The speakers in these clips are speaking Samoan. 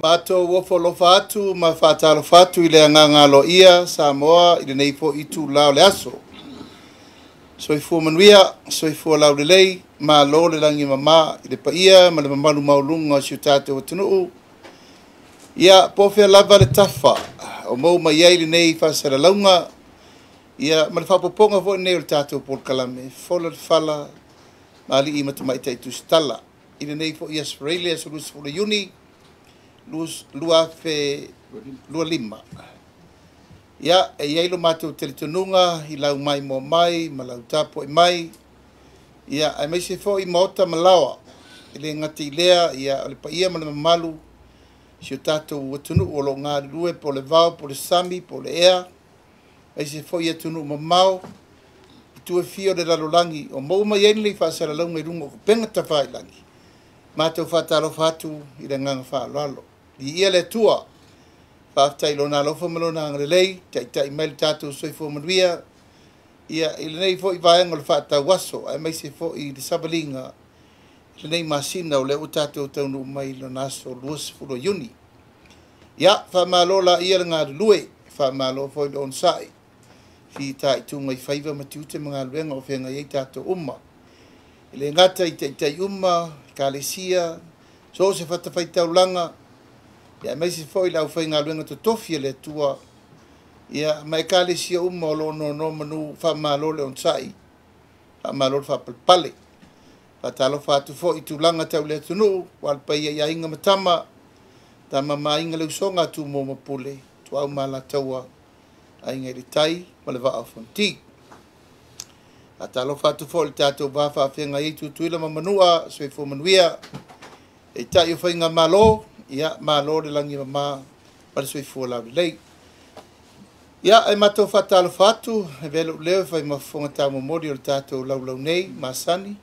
Matou ofo alofa atu ma faatalofa atu i le agaga aloaia Samoa i lenei foi itula o le aso. Soifua manuia, soifua laulelei, malo le lagi e mama i le paia ma le mamalu maualuga o si o tatou atunuu. Ia, po o fea lava le tafa o maua mai ai lenei faasalalauga, ia ma le faaopoopoga foi lenei o le tatou polokalame, Fola le Fala ma Alii ma Tamaitai Tusitala i lenei foi Aso Faraile, aso 20 Iuni 2025. Ia, e i ai lo matou talitonuga i lau maimoa mai ma lau tapuai mai, ia, aemaise foi maota ma laoa, e le gata i lea, ia, o le paia ma le mamalu si o tatou atunuu o lo o galulue po o le vao, po o le sami, po o le ea, aemaise foi atunuu mamao, i itu e fia o le lalolagi o maua mai ai lenei faasalalauga i luga o upega tafailagi. Matou faatalofa atu i le agaga faaaloalo. Viia le Atua, faafetai i Lona alofa ma Lona agalelei, taitai mai le tatou soifua manuia, ia, i lenei foi vaega o le faatauaso, aemaise foi i le savaliga i lenei masina o lea ua tatou taunuu mai i lona aso 20 o Iuni. Ia, faamalo laia le galulue, faamalo foi le onosai, fitaituga i faiva ma tiute ma galuega o feagai ai tatou uma. E le gata i taitai uma, ekalesia, so o se fatafaitaulaga, ia, aemaise foi le aufaigaluega totofi a le Atua, ia, ma ekalesia uma o lo o nonomanu, faamalo le onosai, faamalo le faapalepale. Faatalofa atu foi i tulaga tau le atunuu, aua le paia i Aiga ma Tama, Tama ma Aiga, le Usoga a Tumua ma Pule, Ituau ma Alataua, Aiga i le Tai ma le Vaa o Fonoti. Faatalofa atu foi i le tatou va faafeagai ai Tutuila ma Manua, soifua manuia. Taitai o Faigamalo, ia, malo le lagi e mama ma le soifua laulelei. Ia, ae matou faatalofa atu, e avea lou leo e fai ma fofoga taumomoli o le tatou laulau nei, masani,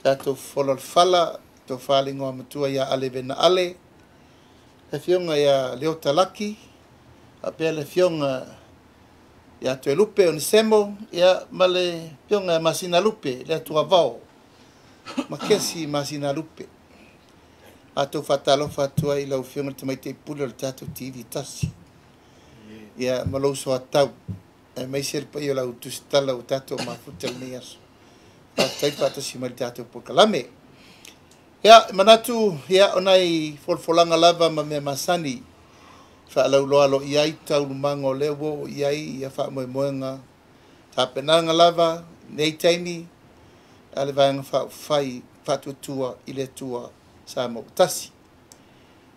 tatou fofola o le fala, tofa le igoa matua ia Ale Vena Ale, le afioga ia Leota Laki, faapea le afioga ia Toelupe Onesemo, ia, ma le afioga ia Masina Lupe, le Atuavao, ma Kesi Masina Lupe. Matou faatalofa atu ai i lau afioga i le Tamaitai Pule o le tatou TV tasi, ia, ma lou soatau, aemaise le paia o lau tusitala ua tatou mafuta lenei aso. Faafetai le faatasi mai le tatou polokalame. Ia, manatu, ia, o nai folafolaga lava ma mea masani, faalauloa aloaia ai taualumaga o lea ua oo i ai ia faamoemoega tapenaga lava nei taimi a le Vaega Faaupufai Faatuatua i le Atua Samoa ua Tasi.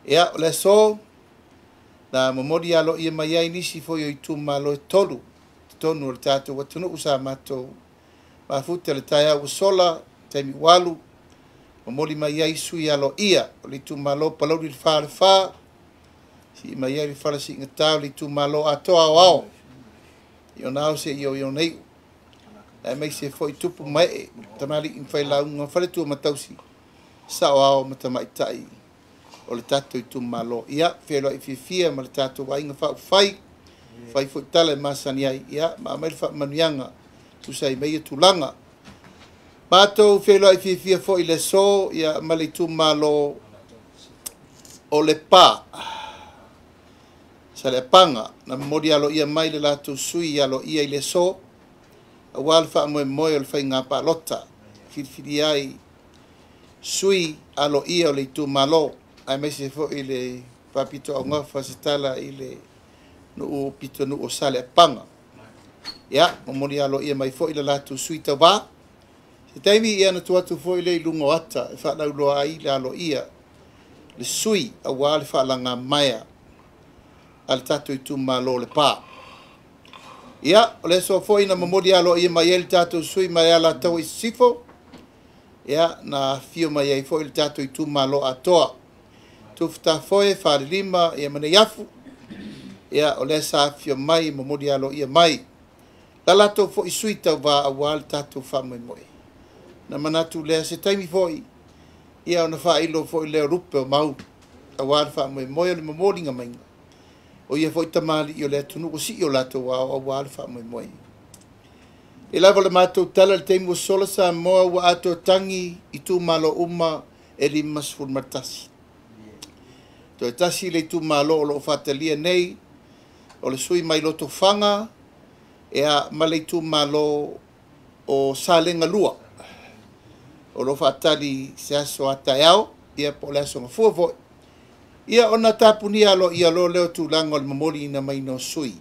Ia, o le aso na momoli aloaia mai ai nisi foi o itumalo e 3 totonu o le tatou atunuu sa matou mafuta le taeao ua sola, taimi ua alu, momoli mai ai sui aloaia o le itumalo Palauli le 4 le 4, sii mai ai le fala siigata o le itumalo atoa aoao i ona ao seia oo i ona iu, aemaise foi tupu ma ee, tamalii ma failauga, faletua ma tausi, saoao ma tamaitai o le tatou itumalo. Ia, feiloai fiafia ma le tatou aiga faaupufai, fai foi tala e masani ai, ia, ma aumai le faamanuiaga, tusa ai ma ia tulaga. Matou feiloai fiafia foi i le aso, ia, ma le itumalo o Lepa, Saleapaga, na momoli aloaia mai le latou sui aloaia i le aso, aua le faamoemoe o le faiga palota, filifilia ai sui aloaia o le itumalo, aemaise foi le faapitoaugafa se tala i le nuu pitonuu o Saleapaga. Ia, momoli aloaia mai foi le latou sui tauva. Se taimi ia na tuu atu foi le i luga o ata e faalauloa ai le aloaia le sui aua le faalagamaea a le tatou itumalo o Lepa. Ia, o le aso foi na momoli aloaia mai ai le tatou sui mai Alataua i Sisifo, ia, na afio mai ai foi le tatou itumalo atoa, Tufutafoe, Falelima, ia, ma Neiafu. Ia, o lea sa afio mai, momoli aloaia mai la latou foi sui tauva aua le tatou faamoemoe. Na manatu lea se taimi foi, ia, ona faailo foi lea o lupe o mau aua le faamoemoe o le momoliga maiga o ia foi tamalii o le atunuu o sii o latou ao aua le faamoemoe. E lava le matou tala i le taimi ua sola Samoa ua atoatagi itumalo uma e 51. Toe tasi le itumalo o loo faatalia nei o le sui mai Lotofaga ma le itumalo o Salega 2 o loo faatali se aso a taeao po o le aso gafua foi ona tapunia aloaia loa lea o tulaga o le momoliina mai o sui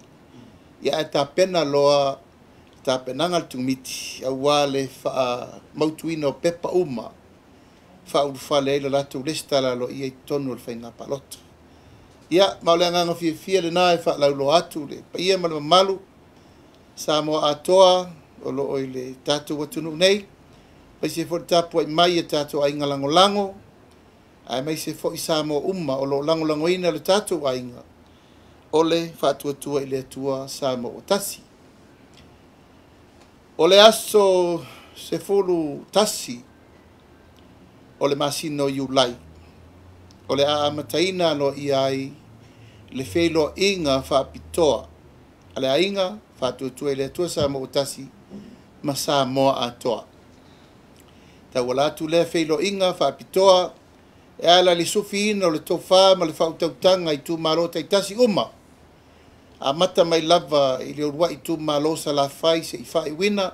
ae tapena loa tapenaga a le Komiti aua le faamautuina o pepa uma faaulufale ai le latou lesitala aloaia i totonu o le faiga palota. Ma o le agaga fiafia lena e faalauloa atu le paia ma le mamalu Samoa atoa o loo i le tatou atunuu nei, aemaise foi le tapuai mai a tatou aiga lagolago, aemaise foi Samoa uma o loo lagolagoina le tatou aiga o le Faatuatua i le Atua Samoa ua tasi. O le aso 11 o le masina o Iulai o le a amataina aloaia ai le feiloaiga faapitoa a le aiga Faatuatua i le Atua Samoa ua tasi ma Samoa atoa. Tauala atu lea feiloaiga faapitoa e ala i le sufiina o le tofa ma le faautautaga i itumalo taitasi uma, amata mai lava i le uluai itumalo Salafai seia faaiuina,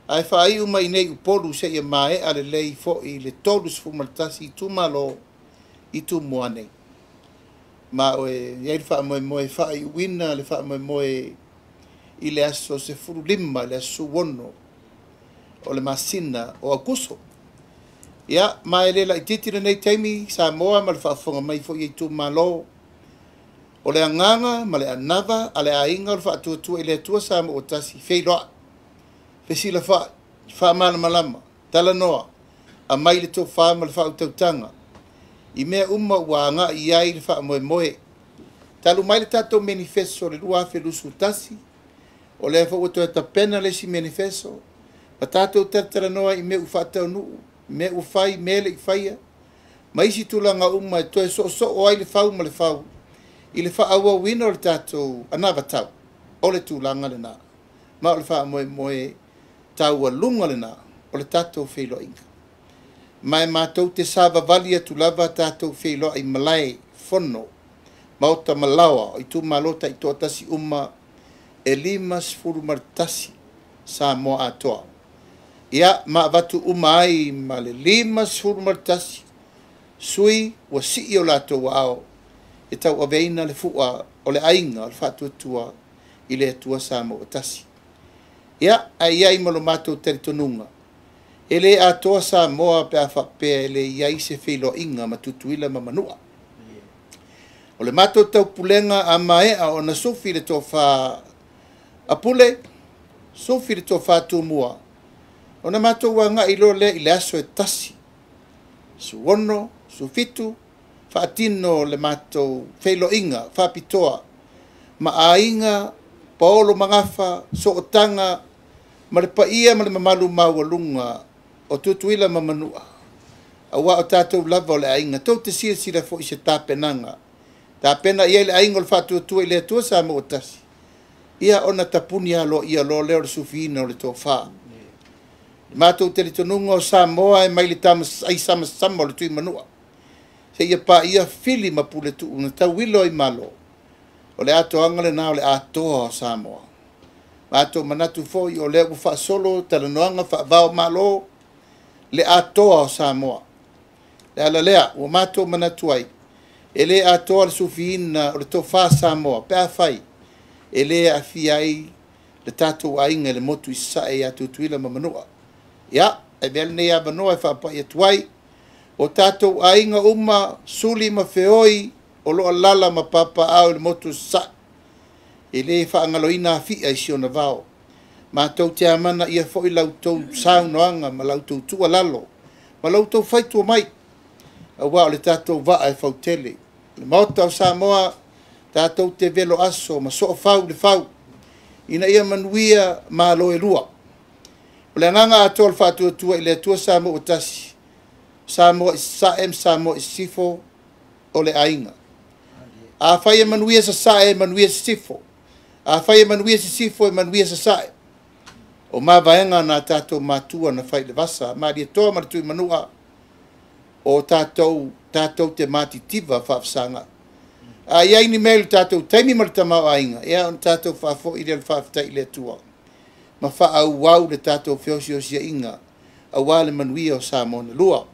ae faaiu mai nei Upolu seia maea lelei foi le 31 itumalo i Tumua nei. Ma e i ai le faamoemoe e faaiuina le faamoemoe i le aso 15 i le aso 16 o le masina o Aokuso. Ma e le laitiiti lenei taimi Samoa ma le faafofoga mai foi i itumalo, o le agaga ma le anava a le aiga o le Faatuatua i le Atua Samoa ua tasi, feiloai, fesilafai, faamalamalama, talanoa, aumai le tofa ma le faautautaga i mea uma ua agai i ai le faamoemoe. Talu mai le tatou manifesto o le 2021, o lea foi ua toe tapena le isi manifesto, ma tatou talatalanoa i mea ua faataunuu, mea ua fai, mea le i faia, ma isi tulaga uma e toe soosoo ai le fau ma le fau i le faaauauina o le tatou anavatau. O le tulaga lena, ma o le faamoemoe taualuga lena o le tatou feiloaiga. Ma e matou te savavali atu lava tatou feiloai malae, fono, maota malaoa o itumalo taitoatasi uma e 51 Samoa atoa. Ma avatu uma ai ma le 51 sui ua sii o latou aao e tauaveina le fua o le aiga o le Faatuatua i le Atua Samoa ua tasi. Ae i ai ma lo matou talitonuga, e le atoa Samoa pe a faapea e le i ai se feiloaiga ma Tutuila ma Manua. O le matou taupulega a maea ona sufi le tofa a Pule, sufi le tofa Tumua, ona matou agai loa lea i le aso e 1, 16, 17, faatino le matou feiloaiga faapitoa ma aiga paolo magafa, sootaga ma le paia ma le mamalu maualuga o Tutuila ma Manua, aua o tatou lava o le aiga. Tou te silasila foi i se tapenaga, tapena i ai le aiga o le Faatuatua i le Atua Samoa ua tasi, ona tapuni aloaia loa lea o le sufiina o le tofa. Le matou talitonuga o Samoa e mai le ai samasama o le Tuimanua, seia paia fili ma puletuu na tauilo ai malo, o le atoaga lena o le atoa o Samoa. Matou manatu foi o lea ua faasolo talanoaga faavao malo le atoa o Samoa. Le ala lea ua matou manatu ai, e le atoa le sufiina o le tofa Samoa pe afai e le aafia ai le tatou aiga i le motu i Sasae ia Tutuila ma Manua. E avea lenei avanoa e faapai atu ai o tatou aiga uma, suli ma feoi o loo alala ma papaao i le motu i Sasae, e le faagaloina afia i si ona vao. Matou te amana ia foi lautou saunoaga ma lautou tuualalo ma lautou faitua mai, aua o le tatou vaa e fautele. Le Maota o Samoa, tatou te velo aso ma soofau le fau, ina ia manuia malo e lua. O le agaga atoa o le Faatuatua i le Atua Samoa ua tasi, Samoa i Sasae ma Samoa i Sisifo o le aiga. Afai e manuia Sasae, e manuia Sisifo. Afai e manuia Sisifo, e manuia Sasae. O mavaega na tatou matua na fai i le vasa, Malietoa ma le Tuimanua, O tatou, tatou te matitiva faafesagai. A i ai ni mea i le tatou taimi ma le tamaoaiga, ia ona tatou faafoi lea o le faafetai i le Atua ma faaauau le tatou feosiosiaiga aua le manuia o Samoa na lua.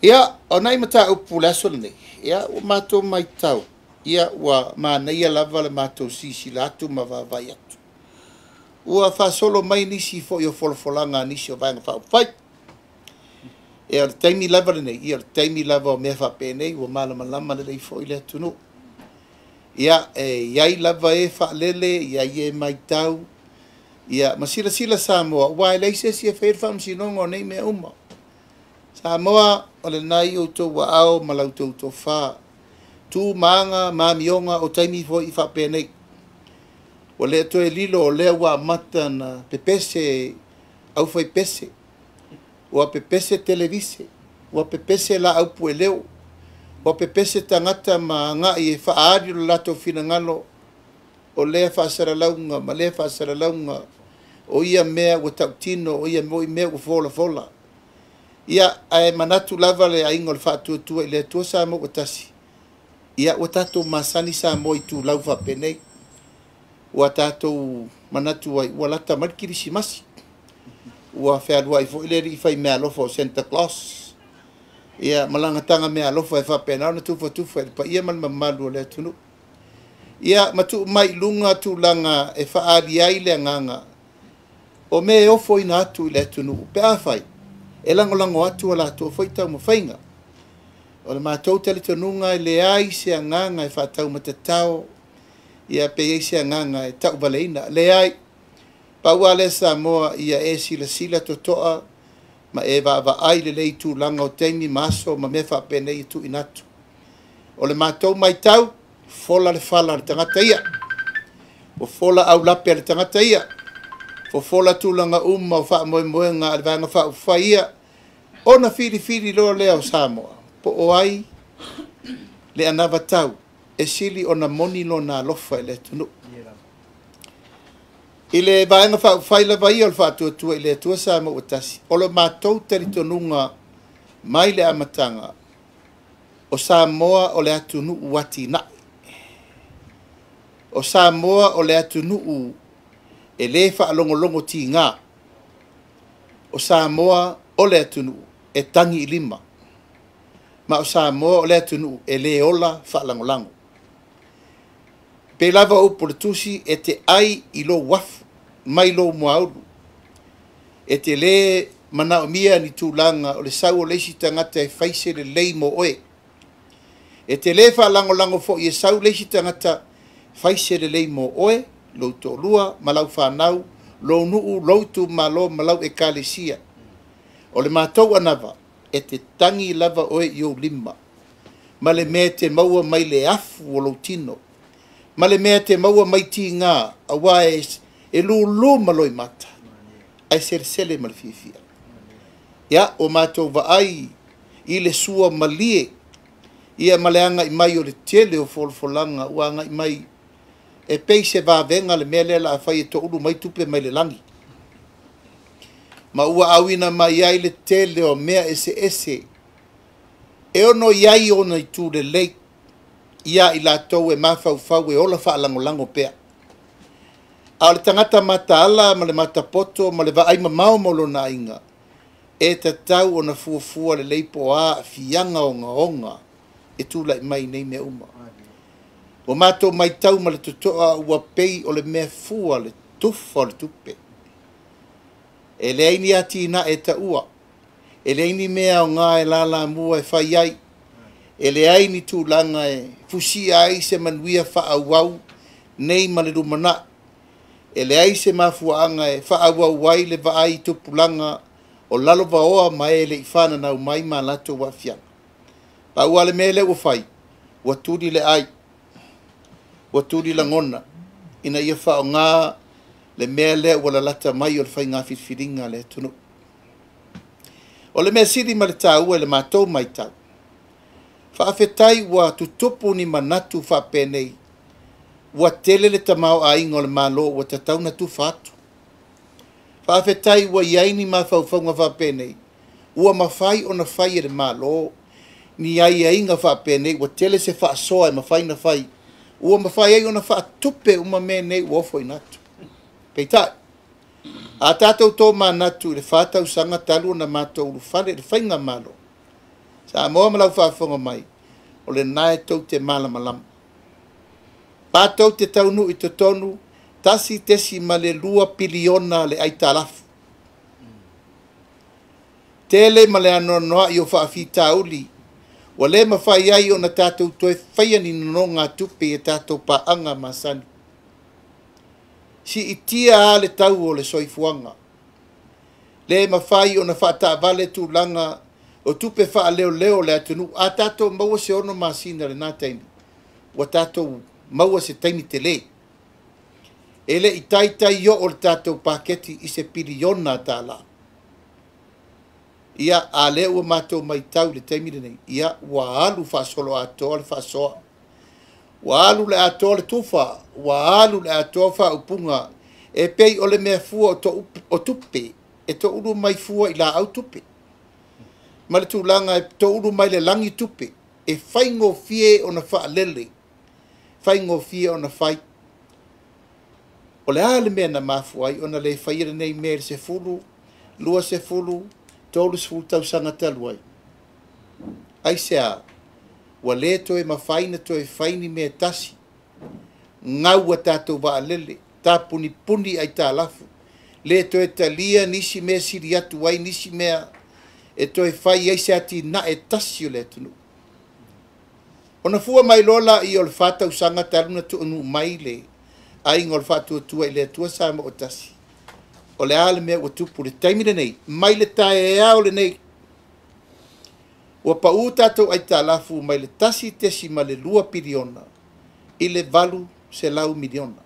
Ia, o nai mataupu o le aso lenei, ia ua matou matau, ia ua manaia lava le matou silasila atu ma vaavaai atu. Ua faasolo mai nisi foi o folafolaga a nisi o Vaega Faaupufai. Ia o le taimi lava lenei, ia o le taimi lava o mea faapenei ua malamalama lelei foi le atunuu. Ia, e i ai lava e faalele, e i ai e matau, ia ma silasila Samoa, aua e leai se isi e faia le faamasinoga o nei mea uma. Samoa, o lena e i outou aao ma la outou tofa, tu ma aga ma amioga o taimi foi faapenei. Ua le toe lilo o lea ua amata ona pepese aufaipese, ua pepese televise, ua pepese laau pueleo, ua pepese tagata ma agai e faaali lo latou finagalo o lea faasalalauga ma lea faasalalauga o ia mea ua tautino, o ia foi mea ua folafola. Ia, ae manatu lava le aiga o le Faatuatua i le Atua Samoa ua tasi, ia ua tatou masani Samoa i itulau faapenei. Ua tatou manatu ai ua lata mai le Kerisimasi, ua fealuai foi le alii faimeaalofa o Santa Claus, ia ma lana taga meaalofa e faapena ona tufatufa i le paia ma le mamalu o le atunuu. Ia ma tuu mai i luga tulaga e faaali ai le agaga o mea e ofoina atu i le atunuu pe afai e lagolago atu a latou foi taumafaiga. O le matou talitonuga e leai se agaga e faataumatatao ia pe i ai se agaga e tauvaleina. Leai, pau lava lea Samoa ia e silasila totoa ma e vaavaai lelei i tulaga o taimi ma aso ma mea faapenei e tuuina atu. O le matou matau, fola le fala a le tagata ia. Ua fola aulape a le tagata ia. Fofola tulaga uma o faamoemoega a le Vaega Faaupufai ia, ona filifili loa lea o Samoa, po o ai le anavatau e sili ona moni lona alofa i le atunuu. I le Vaega Faaupufai lava ia o le Faatuatua i le Atua Samoa ua tasi, o le matou talitonuga mai le amataga, o Samoa o le atunuu atinae. O Samoa o le atunuu e lē faalogologo tiga. O Samoa o le atunuu e tagi i lima. Ma o Samoa o le atunuu e lē ola faalagolago. Pei lava o upu o le Tusi, e te ai i lou afu mai lou muaulu. E te lē manaomia ni tulaga o le sau o le isi tagata e fai se lelei mo oe. E te lē faalagolago foi e sau le isi tagata fai se lelei mo oe, lou toalua ma lau fanau, lou nuu, lou itumalo ma lau ekalesia. O le matou anava, e te tagi lava oe i ou lima, ma le mea e te maua mai le afu o lou tino, ma le mea e te maua mai tiga, aua e lulu ma loimata, ae selesele ma le fiafia. Ia, ua matou vaai i le sua malie, ia ma le agai mai o le tele o folafolaga ua agai mai e pei se vavega le mea lea o le a fai e toulu mai tupe mai le lagi. Ma ua auina mai ai le tele o mea eseese e ono i ai ona itu lelei ia i latou e mafaufau e ola faalagolago pea. A o le tagata mataala ma le matapoto ma le vaai mamao mo lona aiga, e tatau ona fuafua lelei po o a aafiaga ogaoga e tulai mai nei mea uma. Ua matou matau ma le totoa ua pei o le mea fua le tufa o le tupe. E leai ni atinae e taua, e leai ni mea aoga e lalamua e fai ai, e leai ni tulaga e fusia ai se manuia faaauau nei ma le lumanai, e leai se mafuaaga e faaauau ai le vaai i tupulaga o lalovaoa ma e le i fananau mai ma latou aafiaga. Pau lava le mea lea ua fai, ua tuli le ai, ua tuli lagona ina ia faaaoga le mea lea ua lalata mai o le faiga filifiliga a le atunuu. O le mea sili ma le taua i le matou matau, faafetai ua tutupu ni manatu faapenei, ua tele le tamaoaiga o le Malo ua tatau ona tufa atu. Faafetai ua i ai ni mafaufauga faapenei, Ua mafai ona fai e le Malo ni aiaiga faapenei, ua tele se faasoa e mafai ona fai, ua mafai ai ona faatupe uma mea nei ua ofoina atu. Peitai, a tatou tomanatu i le 4 tausaga talu ona matou ulufale i le faigamalo, Samoa ma lau faafofoga mai, o lena e tou te malamalama. Matou te taunuu i totonu 1.2 piliona le aitalafu. Tele ma le anoanoai o faafitauli, ua le mafai ai ona tatou toe faia ni nonogatupe i a tatou paaga masani. Siitia lava le tau o le soifuaga. Le mafai ona faataavale tulaga o tupe faaleoleo o le atunuu. A tatou maua se 6 masina lena taimi, ua tatou maua se taimi tele. E le i taitai oo le tatou paketi i se piliona tala. Ia, a lea ua matou matau i le taimi lenei, ia, ua alu faasoloatoa le faasoa. Ua alu le atoa le tufa, ua alu le atoa faaupuga, e pei o le mea fua o tupe, e toulu mai fua i laau tupe. Ma le tulaga e toulu mai le lagi tupe, e faigofie ona faalele, faigofie ona fai. O le a le mea na mafua ai ona le faia lenei mea i le 10, 20, 30 tausaga talu ai. Aisea, ua le toe mafai na toe fai ni mea tasi. Gau a tatou vaalele, tapunipuni aitalafu, le toe talia nisi mea sili atu ai nisi mea e toe fai ai se atinae tasi o le atunuu. Ona fua mai loa laia o le 4 tausaga talu na tuunuu mai le aiga o le Faatuatua i le Atua Samoa tasi. O le a le mea ua tupu le taimi lenei, mai le taeao lenei. Ua pau tatou aitalafu mai le 1.2 piliona i le 800 miliona.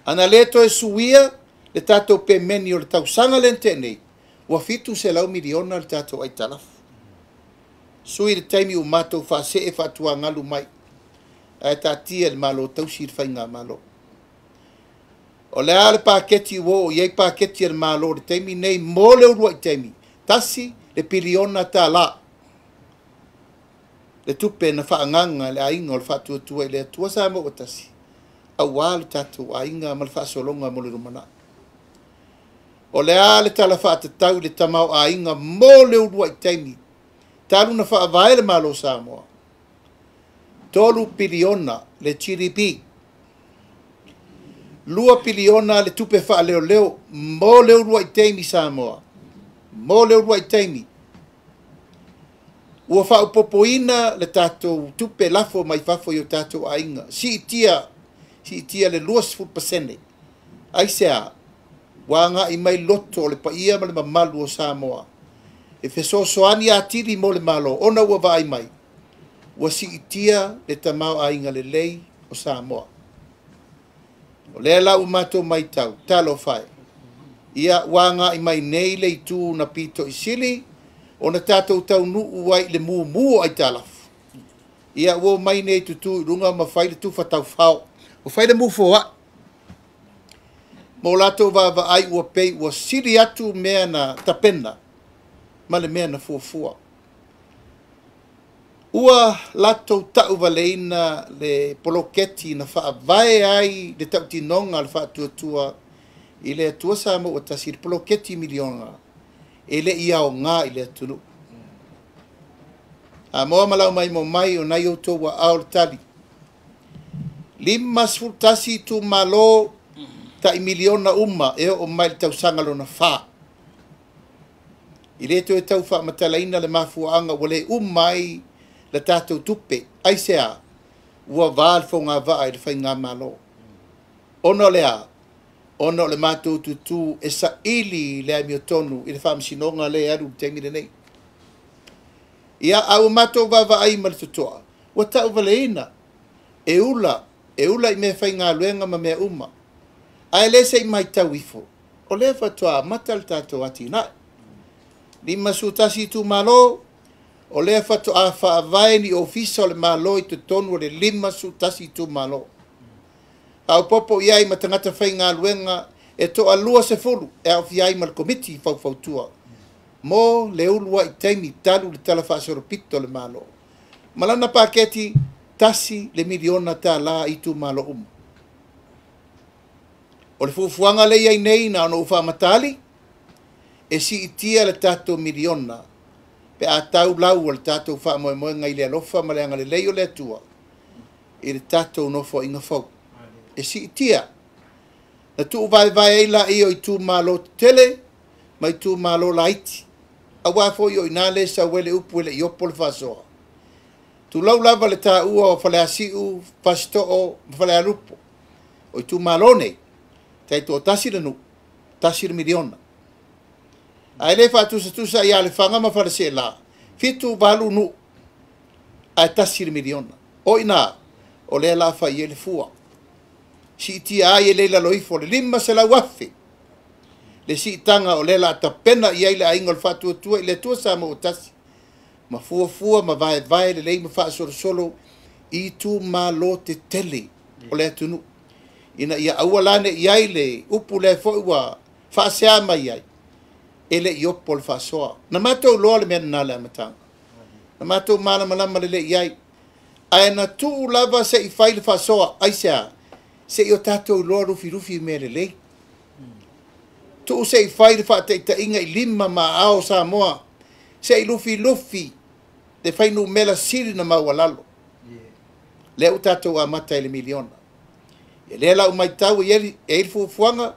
Ana le toe suia le tatou pemeni o le tausaga le nei, ua 700 miliona le tatou aitalafu. Sui le taimi ua matou faasee faatuagalu mai, ae taatia le Malo tausi le faigamalo. O le a le paketi ua oo i ai paketi a le Malo le taimi nei mo le uluai taimi, 1 le piliona tala. Le tupe na faagaga le aiga o le Faatuatua i le Atua Samoa tasi, aua le tatou aiga ma le faasologa mo le lumanai. O le a le tala faatatau i le tamaoaiga mo le uluai taimi, talu na faavae le Malo Samoa, 3 piliona le GDP, 2 piliona le tupe faaleoleo mo le uluai taimi Samoa, mo le uluai taimi. Ua faaopopoina le tatou tupe lafo mai fafo i o tatou aiga, siitia, siitia le 20%. Aisea, ua agai mai loto o le paia ma le mamalu o Samoa. E fesoasoani atili mo le Malo, ona ua vaai mai, ua siitia le tamaoaiga lelei o Samoa. O lea la ua matou matau, talofa e. Ia, ua agai mai nei le itu na pito i sili, ona tatou taunuu ai i le mumu o aitalafu. Ia, ua mai nei tutu i luga ma fai le tufa taufao. Ua fai le mufoai. Mo latou vaavaai ua pei ua sili atu mea na tapena ma le mea na fuafua. Ua latou tauvaleina le poloketi na faavae ai le tautinoga le Faatuatua i le Atua Samoa tasi, le poloketi miliona e le i aoga i le atunuu. Samoa ma lau maimoa mai o nai outou aao le tali. 51 itumalo tai miliona uma e oo mai le tausaga lona 4. I le toe tau faamatalaina le mafuaaga ua le uma ai le tatou tupe. Aisea, ua va le fogavaa i le faigamalo. Ona o le a? Ona o le matou tutu e saili le amiotonu i le faamasinoga le alu i le taimi lenei. Ia, a ua matou vaavaai ma le totoa, ua tauvaleina, e ula i mea faigaluega ma mea uma. Ae le se i matau ifo, o lea faatoa amata le tatou atinae. 51 itumalo, o lea faatoa faavae ni ofisa o le Malo i totonu o le 51 itumalo. Faaopoopo i ai ma tagata faigaluega e toa 20 e aofia ai ma le komiti faufautua. Mo le uluai taimi talu le tala faasolopito o le Malo ma lana paketi $1 miliona i itumalo uma. O le fuafuaga lea i ai nei na ona ou faamatali e siitia le tatou miliona pe a tau lau o le tatou faamoemoega i le alofa ma le agalelei o le Atua i le tatou nofoaiga fou. E siitia. Na tuuvaevae ai laia o itumalo tetele ma itumalo laiti. Aua foi o i ina lea e sau ai le upu e le i opo le faasoa. Tulou lava le taua o Faleasiu, Fasitoo ma Falealupo. O itumalo nei, taitoatasi le nuu, $1 miliona. Ae le faatusatusa ia Lefaga ma Faleaseela, 7, 8 nuu, ae $1 miliona. O i ina, o lea la fai ai le fua. Siitia ai e le i lalo ifo le 500,000 le siitaga o lea la tapena i ai le Aiga o le Faatuatua i le Atua Samoa ua tasi ma fuafua ma vaevae lelei ma faasolosolo i itumalo tetele o le atunuu ina ia aua la ne i ai le upu lea foi ua faasea mai ai e le i opo le faasoa. Na matou iloa le mea lena i le amataga. Na matou malamalama lelei i ai. Ae na tuu lava se i fai le faasoa. Aisea? Se i o tatou iloa lufilufi mea lelei. Tuu se i fai le faataitaiga i lima ma aao o Samoa. Se i lufilufi le fuainumera sili na maualalo. Lea ua tatou amata i le miliona. Ia lea la ua matau e i ai le fuafuaga,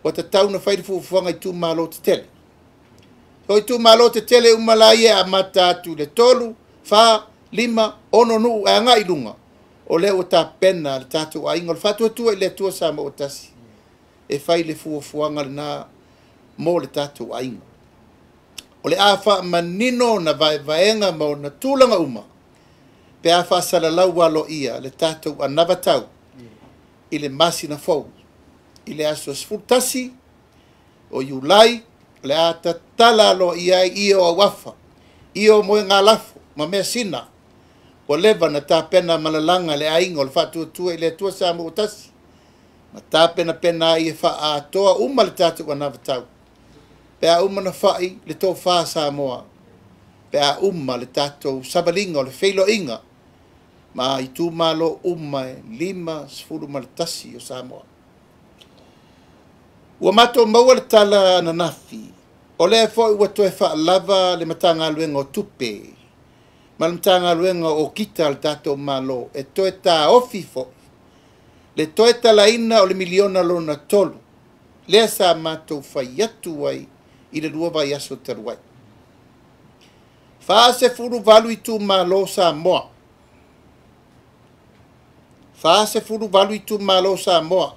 ua tatau ona fai le fuafuaga i itumalo tetele. O itumalo tetele uma la ia e amata atu i le 3, 4, 5, 6 nuu e agai i luga, o lea ua tapena le tatou Aiga o le Faatuatua i le Atua Samoa ua tasi e fai le fuafuaga lena mo le tatou aiga. O le a faamanino ona vaevaega ma ona tulaga uma pe a faasalalau aloaia le tatou anavatau i le masina fou i le aso 11 o Iulai, o le a tatala aloaia ai ia o auafa, ia o moegalafo ma measina ua leva na tapena ma lalaga le Aiga o le Faatuatua i le Atua Samoa ua tasi ma tapenapena ai e faaatoa uma le tatou anavatau pe a uma na fai le tofa Samoa, pe a uma le tatou savaliga o le feiloaiga ma itumalo uma e 51 o Samoa. Ua matou maua le tala ananafi, o lea foi ua toe faalava le Matagaluega o Tupe ma le Matagaluega o Okika a le tatou Malo e toe taofi foi le toe talaina o le miliona lona tolu lea sa matou fai atu ai i le 2 vaiaso talu ai. 48 itumalo Samoa. 48 itumalo Samoa.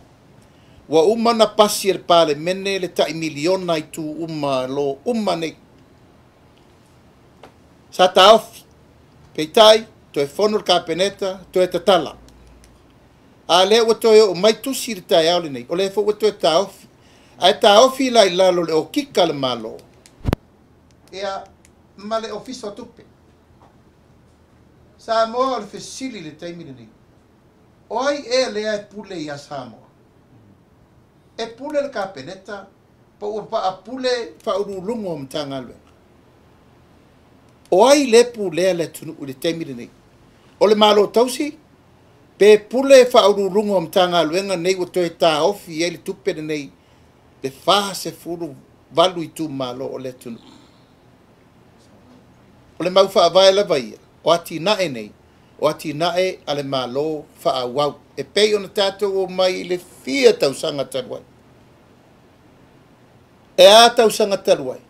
Ua uma na pasi e le Palemene le tai miliona i tu uma lo uma nei. Sa taofi. Peitai, toe fono le Kapeneta, toe tatala. A lea ua toe oo mai tusi le taeao lenei, o lea foi ua toe taofi. Ae taofi la i lalo o le okika le Malo ia ma le Ofisa o Tupe. Samoa, o le fesili i le taimi lenei. O ai ea lea e pule ia Samoa? E pule le Kapeneta po ua paapule faauluuluga o Matagaluega? O ai le pulea le atunuu i le taimi lenei? O le Malo tausi pe pule faauluuluga o Matagaluega nei ua toe taofi ai le tupe lenei le 48 itumalo o le atunuu? O le mau faavae lava ia, o atinae nei, o atinae a le Malo faaauau. E pei ona tatou o mai i le fia tausaga talu ai. E a tausaga talu ai?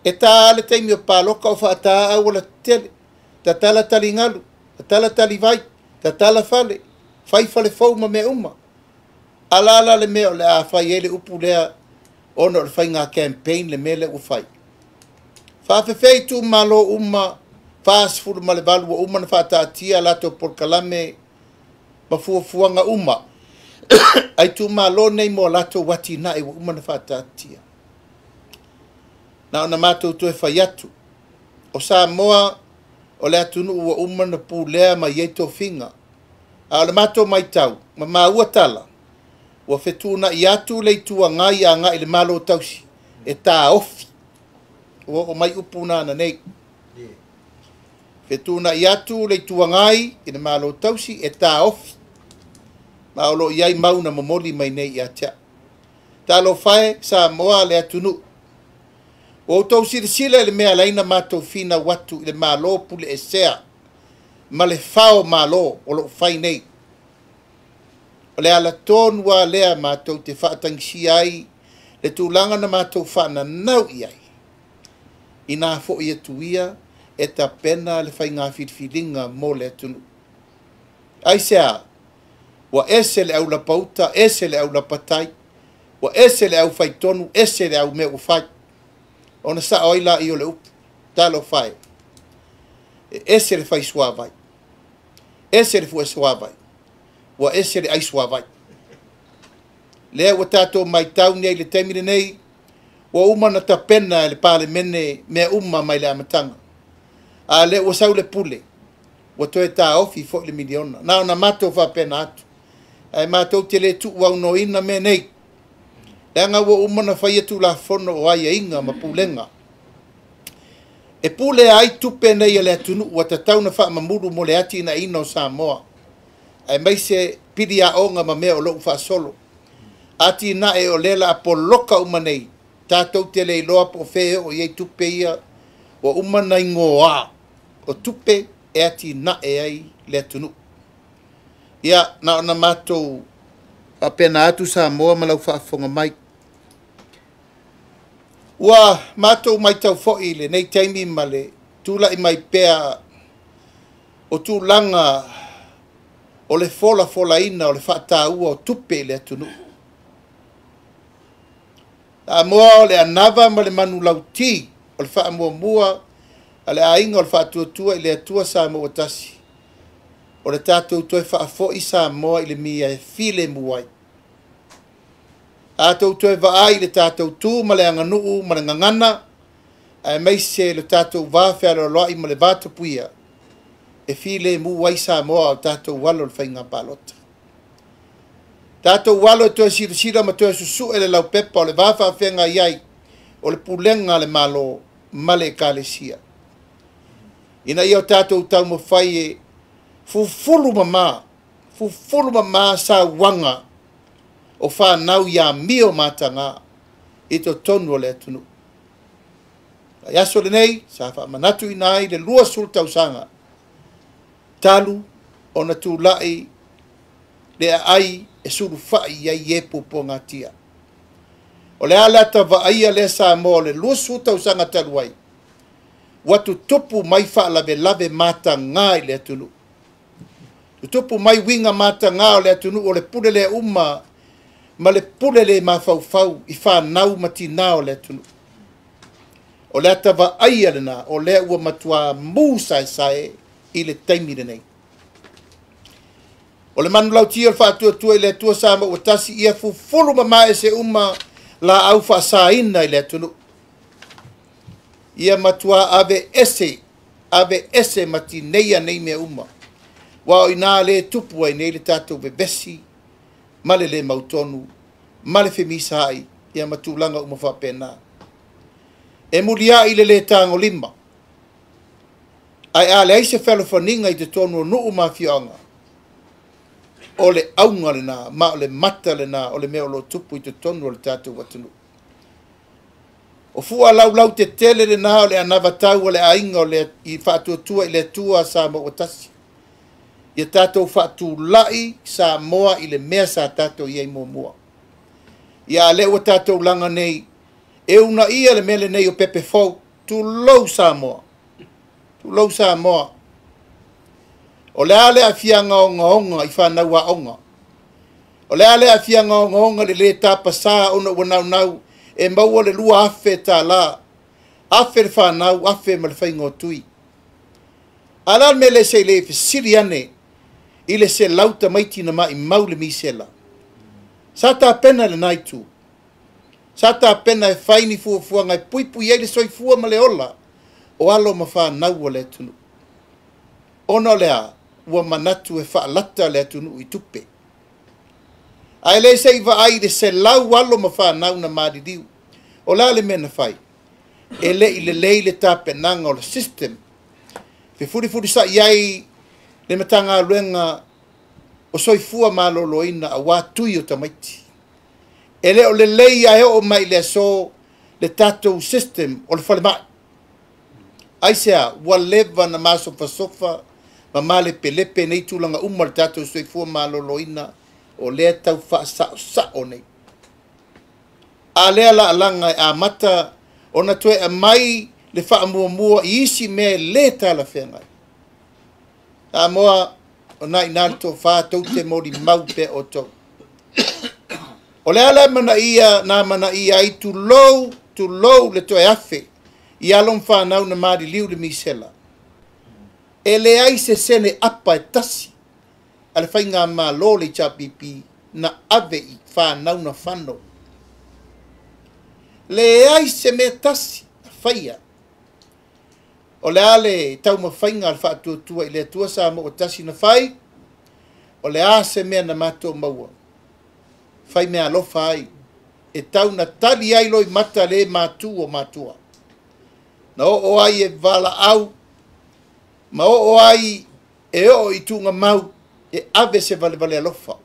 E ta le taimi o paloka o faata auala tetele, tatala taligalu, tatala talivai, tatala fale, fai fale fou ma mea uma. Ala ala le mea o le a fai ai le upu lea ona o le faiga campaign le mea lea ua fai. Faafefea itumalo uma 48 ua uma na faataatia latou polokalame ma fuafuaga uma a itumalo nei mo latou atinae ua uma na faataatia? Na ona matou toe fai atu, o Samoa o le atunuu ua uma na pulea mai ai tofiga. A o le matou matau ma maua tala, ua fetuunai atu le Itu Agai agai i le Malo tausi e taofi. Ua oo mai upu na ananei. Fetuunai atu le Itu Agai i le Malo Tausi e taofi, ma o lo o i ai mau na momoli mai nei ia te au. Talofa e Samoa le atunuu, ua outou silasila i le mea e ala ai ona matou finau atu i le Malo pule esea ma le fao malo o lo o fai nei. O le ala tonu lava lea matou te faatagisia ai le tulaga na matou faananau i ai, ina foi atu ia e tapena le faiga filifiliga mo le atunuu. Aisea? Ua ese le aulapauta, ese le aulapatai, ua ese le aufaitonu, ese le aumea ua fai. Ona sao ai laia o le upu, talofa e, e ese le faisuavai, ese le fuesuavai, ua ese le aisuavai. Lea ua tatou matau nei i le taimi lenei, ua uma ona tapena e le Palemene mea uma mai le amataga. A lea ua sau le pule, ua toe taofi foi le miliona. Na ona matou faapena atu, ae matou te le tuuaunoaina mea nei, leaga ua uma ona faia Tulafono o aiaiga ma pulega. E pule ai tupe nei a le atunuu ua tatau ona faamamulu mo le atinaeina o Samoa, aemaise pili aoga ma mea o lo o faasolo. Atinae o lea la a poloka uma nei, tatou te le iloa po o fea e oo i ai tupe ia, ua uma ona igoa o tupe e atinae ai le atunuu. Ia, na ona matou faapena atu Samoa ma lau faafofoga mai. Ua matou matau foi i lenei taimi ma le tulai mai pea o tulaga o le folafolaina o le faataua o tupe i le atunuu. Samoa o le anava ma le manulauti o le faamuamua a le aiga o le Faatuatua i le Atua Samoa ua tasi, o le tatou toe faafoi Samoa i le mea e filemu ai. A tou toe vaai i le tatou tu ma le aganuu ma le gagana, aemaise le tatou va fealoaloai ma le va tapuia, e filemu ai Samoa o tatou alo i le faiga palota. Tatou alo e toe silasila ma toe susue le laupepa o le va faafeagai ai o le pulega a le Malo ma le Ekalesia, ina ia o tatou taumafai e fufulu mama sauaga o fanau ia amio mataga i totonu o le atunuu. Ai aso lenei, sa faamanatuina ai le 20 tausaga talu ona tulai le aai e sulufai ai e puapuagatia. O le ala tavaaia lea Samoa o le 20 tausaga talu ai, ua tutupu mai faalavelave mataga i le atunuu. Tutupu mai uiga mataga o le atunuu o le pule le uma ma le pule le mafaufau i fanau ma tinā o le atunuu. O le atavaaia lena o lea ua matua mu saesae i le taimi lenei. O le manulauti o le Faatuatua i le Atua Samoa ua tasi, ia fufulu mama ese uma laau faasaina i le atunuu. Ia matua ave ese ma tineia nei mea uma. Ua o ina le tupu ai nei le tatou vevesi ma le le mautonu ma le femisai ia ma tulaga uma faapena. E muliai le le tagolima, ae a leai se fealofaniga i totonu o nuu ma afioaga, o le auga lena ma o le mata lena o le mea o lo o tupu i totonu o le tatou atunuu. O fua laulau tetele lena o le anavatau o le aiga o le i Faatuatua i le Atua Samoa ua tasi. Ia tatou faatulai Samoa i le mea sa tatou i ai muamua. Ia a lea ua tatou laga nei, e uunaia le mea lenei o pepe fou, tulou Samoa, tulou Samoa. O le a le aafiaga ogaoga i fanau aoga. O le a le aafiaga ogaoga le le tapasā ona ua naunau e maua le 2,000 tālā, 1,000 le fanau, 1,000 ma le faiga o tui. A la le mea le se i le fesili ane i le 100 tamaiti na maimau le misela. Sa tapena lena itu. Sa tapena e fai ni fuafuaga e puipui ai le soifua ma le ola o alo ma fanau o le atunuu. Ona o le a, ua manatu e faalata le atunuu i tupe. Ae le se i vaai i le 100 alo ma fanau na maliliu. O la le mea na fai. E le i lelei le tapenaga o le system. Fefulifulisa'i ai le Matagaluega o Soifua Maloloina auā tui o tamaiti. E le o lelei ae oo mai i le aso le tatou system o le falemai. Aisea? Ua leva na masofasofa ma malepelepe nei tulaga uma o le tatou soifua maloloina o lea tau faasaosao nei. A lea laalaga e amata ona toe aumai le faamuamua i isi mea e le talafeagai. Samoa, o na ina le tofa tou te molimau pea outou. O le ala e manaia na manaia ai tulou, tulou le toe afe i alo ma fanau na maliliu le misela. E leai se sene apa e tasi a le faigamalo le HRPP na ave i fanau na fano. Leai se mea tasi na faia. O le a le taumafaiga a le Faatuatua i le Atua Samoa tasi na fai? O le a se mea na matou maua? Fai mea alofa ai e tau na tali ai loimata le matu o matua. Na oo ai e valaau ma oo ai e oo i tuugamau e ave se valevale alofa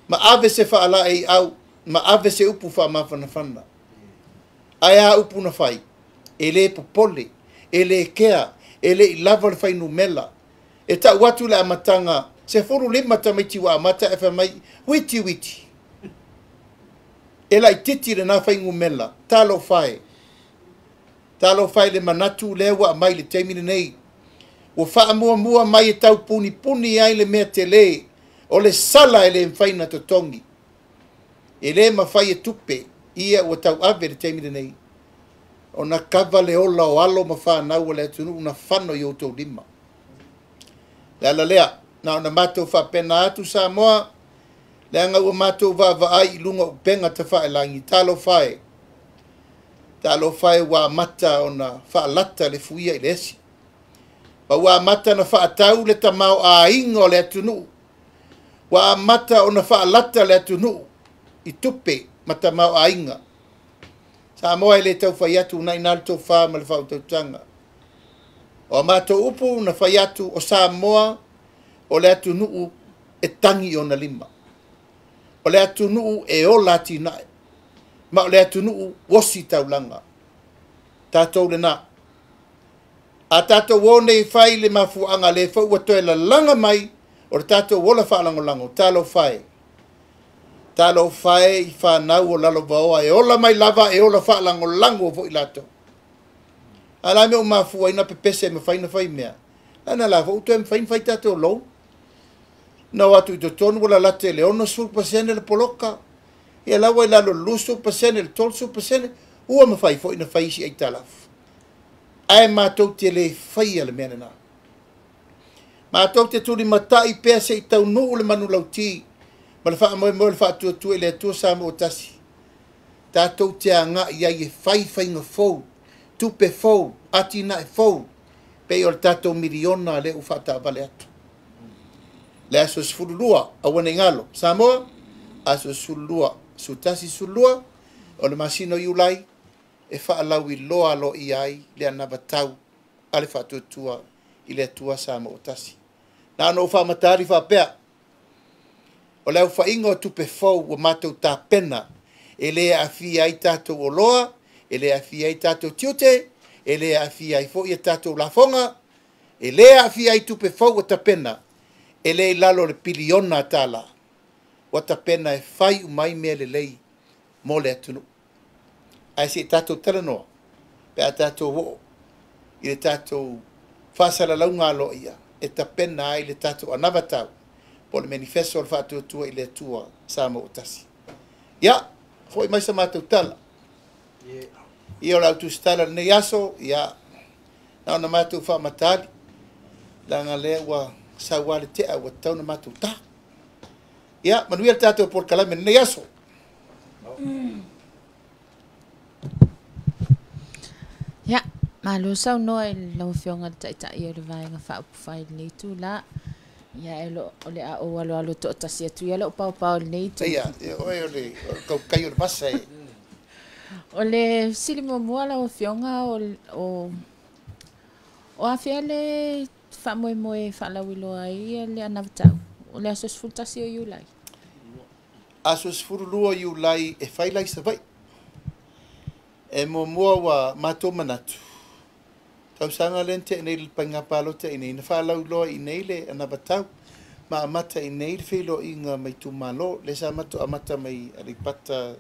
ma ave se faalaeiau ma ave se upu faamafanafana. Ae a upu na fai? E le popole, e le kea, e le i lava le fuainumera. E tau atu le amataga, 15 tamaiti ua amata ae fai mai, witi witi. E laitiiti lena fuainumera. Talofa e. Talofa e le manatu lea ua aumai i le taimi lenei. Ua faamuamua mai e tau punipuni ai le mea tele o le sala e le mafai ona totogi. E le mafai e tupe ia ua tauave i le taimi lenei ona kava le ola o alo ma fanau o le atunuu na fano i outou lima. Le ala lea, na ona matou faapena atu Samoa, leaga ua matou vaavaai i luga o upega tafailagi, talofa e, talofa e ua amata ona faalata le fuia i le esi. Ma ua amata ona faatau le tamaoaiga o le atunuu. Ua amata ona faalata le atunuu i tupe ma tamaoaiga. Samoa e le tau fai atu na ina le tofa ma le faautautaga. O a matou upu na fai atu o Samoa o le atunuu e tagi i ona lima. O le atunuu e ola atinae. Ma o le atunuu osi taulaga. Tatou lena. A tatou o nei fai le mafuaaga lea foi ua toe lalaga mai o le tatou ola faalagolago, talofa e. Talofa e i fanau o lalovaoa e ola mai lava e ola faalagolago foi latou. A la mea ua mafua ai na pepese e mafai na fai mea. Lana la foi toe mafai na fai tatou loan. Na o atu i totonu ua lalate le 60% le poloka. Ia la ua i lalo le 20% le 30% ua mafai foi na fai isi aitalafu. Ae matou te le faia le mea lena. Matou te tulimatai pea se i taunuu le manulauti ma le faamoemoe o le Faatuatua i le Atua Samoa tasi. Tatou te agai ai e fai faiga fou, tupe fou, atinae fou, pei o le tatou miliona lea ua faataavale atu. Le aso 12, aua ne i galo, Samoa, aso 12, 11, 12, o le masina o Iulai, e faalauiloa aloaia ai le anavatau a le Faatuatua i le Atua Samoa tasi. Na ona ou faamatali faapea, o le aofaiga o tupe fou ua matou tapena, e le aafia ai tatou oloa, e le aafia ai tatou tiute, e le aafia ai foi a tatou lafoga, e le aafia ai tupe fou ua tapena, e le i lalo o le piliona tala, ua tapena e fai uma ai mea lelei mo le atunuu. Ae se i tatou talanoa, pe a tatou oo i le tatou faasalalauga aloaia e tapena ai le tatou anavatau po o le manifesto o le Faatuatua i le Atua Samoa tasi. Ia, foi mai sa matou tala. Ia o le autusitala lenei aso, ia, na ona matou faamatali, leaga lea ua saua le tea ua tatau na matou ta. Ia, manuia le tatou polokalame lenei aso. Ia, malo saunoa i lau Afioga i le Taitai o le Vaega Faaupufai i lenei itula. Ia, e lo, o le a ou aloalo toatasi atu ia lou paopao i lenei itu. Ia, ia oe o le tautai o le vasa e. O le fesili muamua lau Afioga, o afea le faamoemoe e faalauiloa ai le anavatau? O le aso 11 o Iulai. Aso 12 Iulai e fai la i Savaii. E muamua ua matou manatu, tausaga lea na tea nei i le faiga palota i inei, na faalauiloa i inei le anavatau, ma amata i inei le feiloaiga ma itumalo, lea sa matou amata mai Aleipata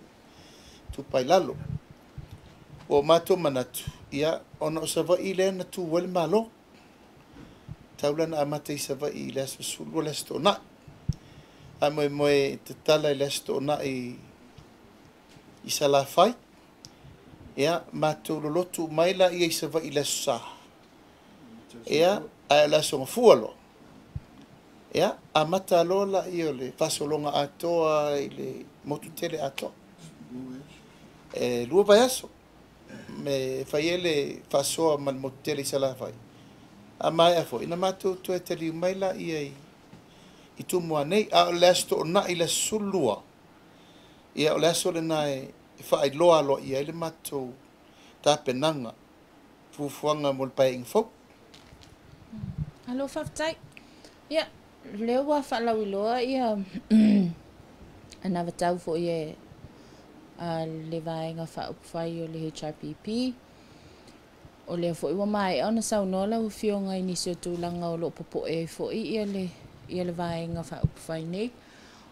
Itupa i Lalo. Ua matou manatu, ia, ona o Savaii lea na tu ai le Malo. Tau la na amata i Savaii i le aso 12 le Aso Toonai. Faamoemoe e tatala i le Aso Toonai i Salafai. Ia, matou lolotu mai laia i Savaii i le Aso Sa. Ia, ae o le Aso Gafua loa. Ia, amata loa laia o le faasologa atoa i le motu tele atoa. E 2 vaiaso. Me fai ai le faasoa ma le motu tele i Salafai. A maea foi, na matou toe taliu mai laia i Tumua nei. A o le Aso Toonai i le aso 12, ia o le aso lena e faailoa aloaia ai le matou tapenaga, fuafuaga mo le paeaiga fou. Alo, faafetai. Ia, lea ua faalauiloa ia anavatau foi e le Vaega Faaupufai o le HRPP. O lea foi ua maea ona saunoa lau Afioga i nisi o tulaga o lo o popoe ai foi ia le Vaega Faaupufai nei.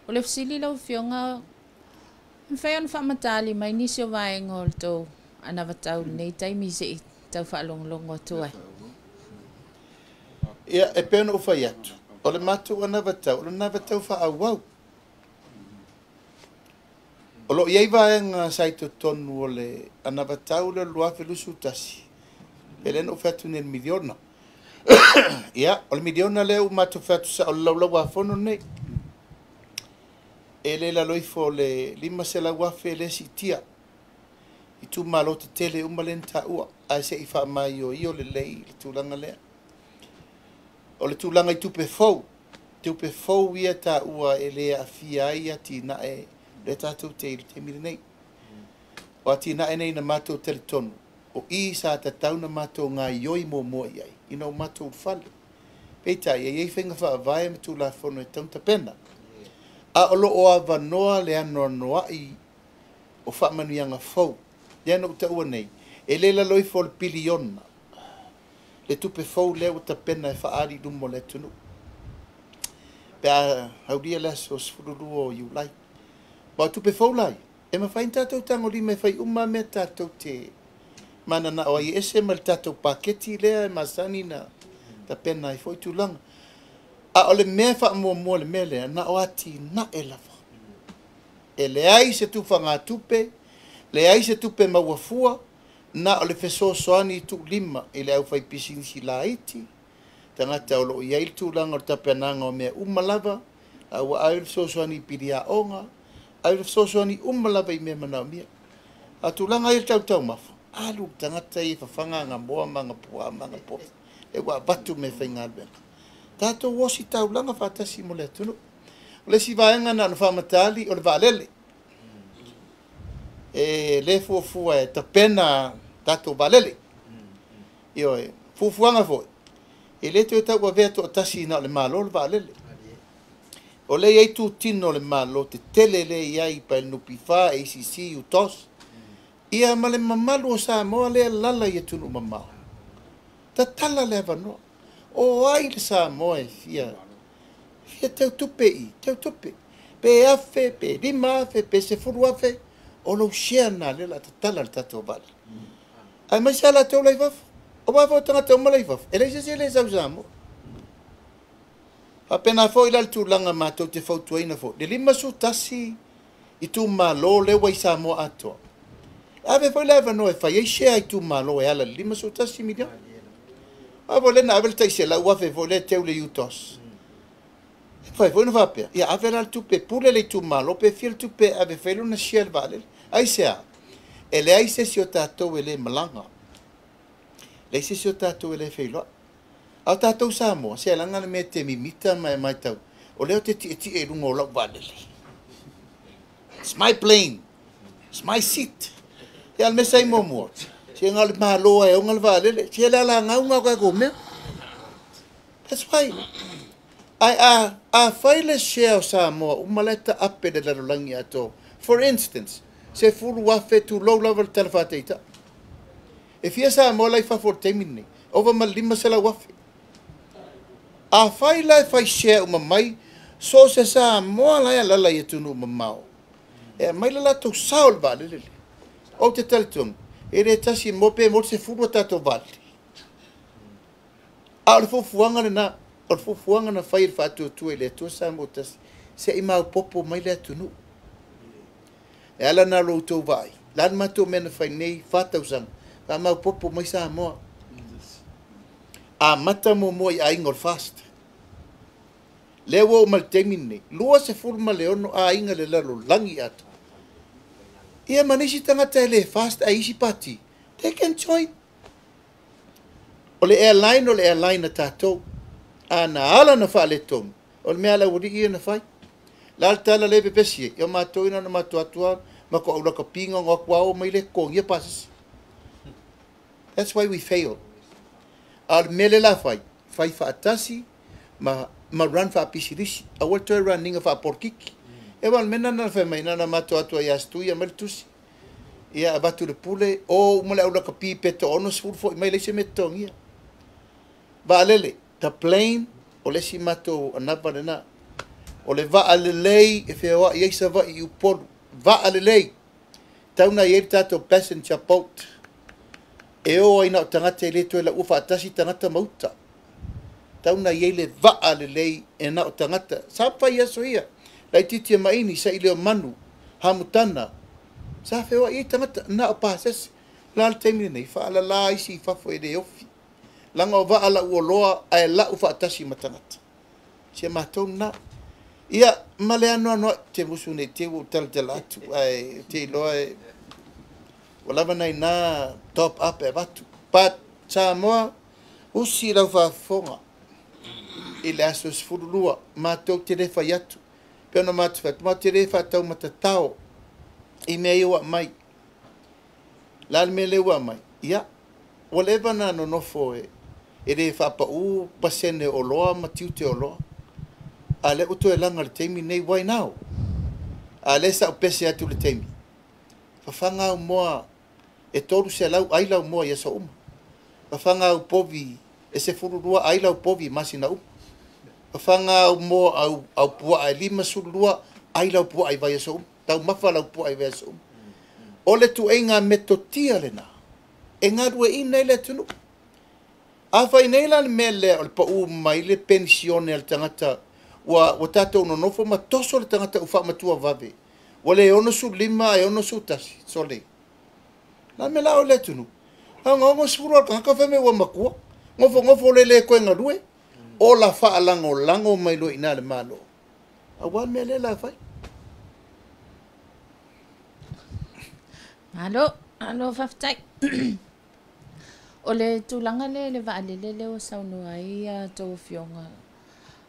O le fesili lau Afioga, mafai ona faamatali mai nisi o vaega o le tou anavatau lenei taimi se i tau faalogologo atu ai? Ia, e pei ona ou fai atu, o le matou anavatau, o le anavatau faaauau. O lo o i ai vaega sa i totonu o le anavatau lea o le 2021, e lea na ou fai atu nei i le miliona. Ia, o le miliona lea ua matou fai atu sao i le Laulau-a-Fono lenei. E le lalo ifo o le 500,000 lea siitia. Itumalo tetele uma lea na taua, ae se i faamaioio lelei le tulaga lea. O le tulaga i tupe fou, tupe fou ia taua e le aafia ai atinae lea tatou te i le taimi lenei. O atinae nei na matou talitonu, o i sa tatau na matou gaioi muamua i ai, ina o matou ulufale. Peitai, e i ai faiga faavae ma Tulafono e tatau ona tapena. A o lo o avanoa le anoanoai o faamanuiaga fou, lea na ou taua nei, e le lalo ifo o le piliona, le tupe fou lea ua tapena e faaali i luma o le atunuu. Pe a aulia le aso 12 o Iulai. Ma o tupe fou la ia, e mafai ona tatou tagolima e fai uma mea tatou te mananao ai e ese ma le tatou paketi lea e masani na tapena ai foi tulaga. A o le mea faamuamua le mea lea, na o atinae lava. E leai se tufagatupe, leai se tupe maua fua, na o le fesoasoani i tuulima i le aufaipisinisi laiti, tagata o lo o i ai le tulaga o le tapenaga o mea uma lava, a ua ave le fesoasoani i piliaoga, ave le fesoasoani uma lava i mea manaomia. A tulaga ia i le tautaumafa, alu le tagata ia e fafaga agamoa ma agapuaa ma agapofi, e ua avatu mea faigaluega. Tatou ositaulaga faatasi mo le atunuu. O le isi vaega na ona faamatali o le vaalele. E le fuafua e tapena tatou vaalele. Ioe, fuafuaga foi, e le toe tauavea toatasi na o le Malo le vaalele. O lea e i ai tutino o le Malo tetele lea e i ai pa le NPF, ACC, UTOS, ia ma le mamalu o Samoa lea e lala i atunuu mamao. Tatala le avanoa. O ai le Samoa e fia teutupe i, teutupe. Pe 1,000, pe 5,000, pe 10,000, o lou share na lea la tatala le tatou vaalele. Ae mai sa latou la i fafo. O vafo o tagata uma la i fafo. E leai se isi e le sau i Samoa. Faapena foi la le tulaga matou te fautuaina foi. Le 51 itumalo lea ua i Samoa atoa. E ave foi le avanoa e fai ai share itumalo e ala i le 51 miliona. A foi lea na ave le tai 100,000 foi lea teu le UTOS. E fai foi na faapea, ia ave la le tupe pule le itumalo pe fia le tupe e ave fai lona share le vaalele. Aisea? E leai se isi o tatou e le malaga. Leai se isi o tatou e le feiloai. A o tatou Samoa, se laga le mea te mimita ma e matau, o lea ou te tietie i luga o lau vaalele. It's my plane. It's my seat. Ia le mea sa i muamua, se na o le Malo lava e ona le vaalele, se le alagauga o tatou mea. That's why. Ae a fai le share o Samoa uma la e taape le lalolagi atoa. For instance, 10,000 tulou lava le tala faataita. E fia Samoa la i fafo o le taimi lenei? Ova ma le 500,000. A fai la e fai share uma mai, so o se Samoa la e alala i atunuu mamao, e aumai le latou sao i le vaalele lea. Ou te talitonu, e le tasi mo pe mo le 10 o tatou vaalele. A o le fuafuaga lena, o le fuafuaga na fai e le Faatuatua i le Atua Samoa Tasi, se i maopoopo mai le atunuu. E ala na lo outou vaai, la le matou mea na fai nei 4 tausaga, faamaopoopo mai Samoa. Amata muamua i aiga o le FAST. Lea ua oo mai le taimi lenei, 26 aiga le lalolagi atoa. Ia ma nisi tagata e le FAST ae isi pati, they can join. O le airline, o le airline a tatou. A na ala na faaletonu, o le mea a le aualii ia na fai. La le tala le pepesi ai, ia matou ina na matou atu lava, matou au lakapiga ona o atu lava o mai le totogia pasese. That's why we fail. A o le mea lea la fai, fai faatasi ma run faapisilisi. Aua le toe run ina faapolokiki. E wa o le mea lena na fai mai, na matou atu ai ia Stuia mai le tusi. Ia avatu le pule, o uma le au lakapi pe 60 foi mai leai se mea totogia. Vaalele, the plane, o le isi matou anava lena. O le vaa lelei e feoai ai Savaii i Upolu. Vaa lelei. Tau na i ai le tatou passenger boat. E o ai na o tagata e le toe laua faatasi tagata ma uta. Tau na i ai le vaa lelei e na o tagata. Sa fai aso ia. Laitiiti e maini, sa i leo manu, hamutana. Sa feoai ai tagata, na o pasese. La le taimi lenei, faalala isi i fafo e le ofi. Laga o vaa lau oloa ae lau faatasi ma tagata. Si a matou na. Ia, ma le anoanoai, te musu nei te ua talatala atu, ae te iloa e, ua lava nai na top up e avatu. But Samoa, usi lau faafofoga i le aso 12, matou te le fai atu. Pe ona matou fai atu, matou te le faataumatatao i mea ia ua aumai. La le mea lea ua aumai, ia, ua leva na nonofo e le faapau pasene o oloa ma tiute o oloa. A lea ua toe laga le taimi nei, why now? A lea sa ou pese atu le taimi. Fafaga au moa e 300 ai lau moa i aso uma. Fafaga au povi e 12 ai lau povi i masina uma. Fafaga au moa au puaa e 52 ai lau puaa i vaiaso uma. Taumafa lau puaa i vaiaso uma. O le tuaiga metotia lena, e galueaiina ai le atunuu. A fai nei la le mea lea o le pau mai le penisione a le tagata ua tatou nonofo ma toso le tagata ua faamatua vave. Ua le 65 ae 61, sole. La mea la o le atunuu. A 60 o le tagata fai mai ua matua. Gofogofo le le koe galue. Ola faalagolago mai loa i ina le Malo. Aua le mea lea la fai. Malo, malo faafetai. O le tulaga lea i le vaalele lea ua saunoa ai a outou afioga.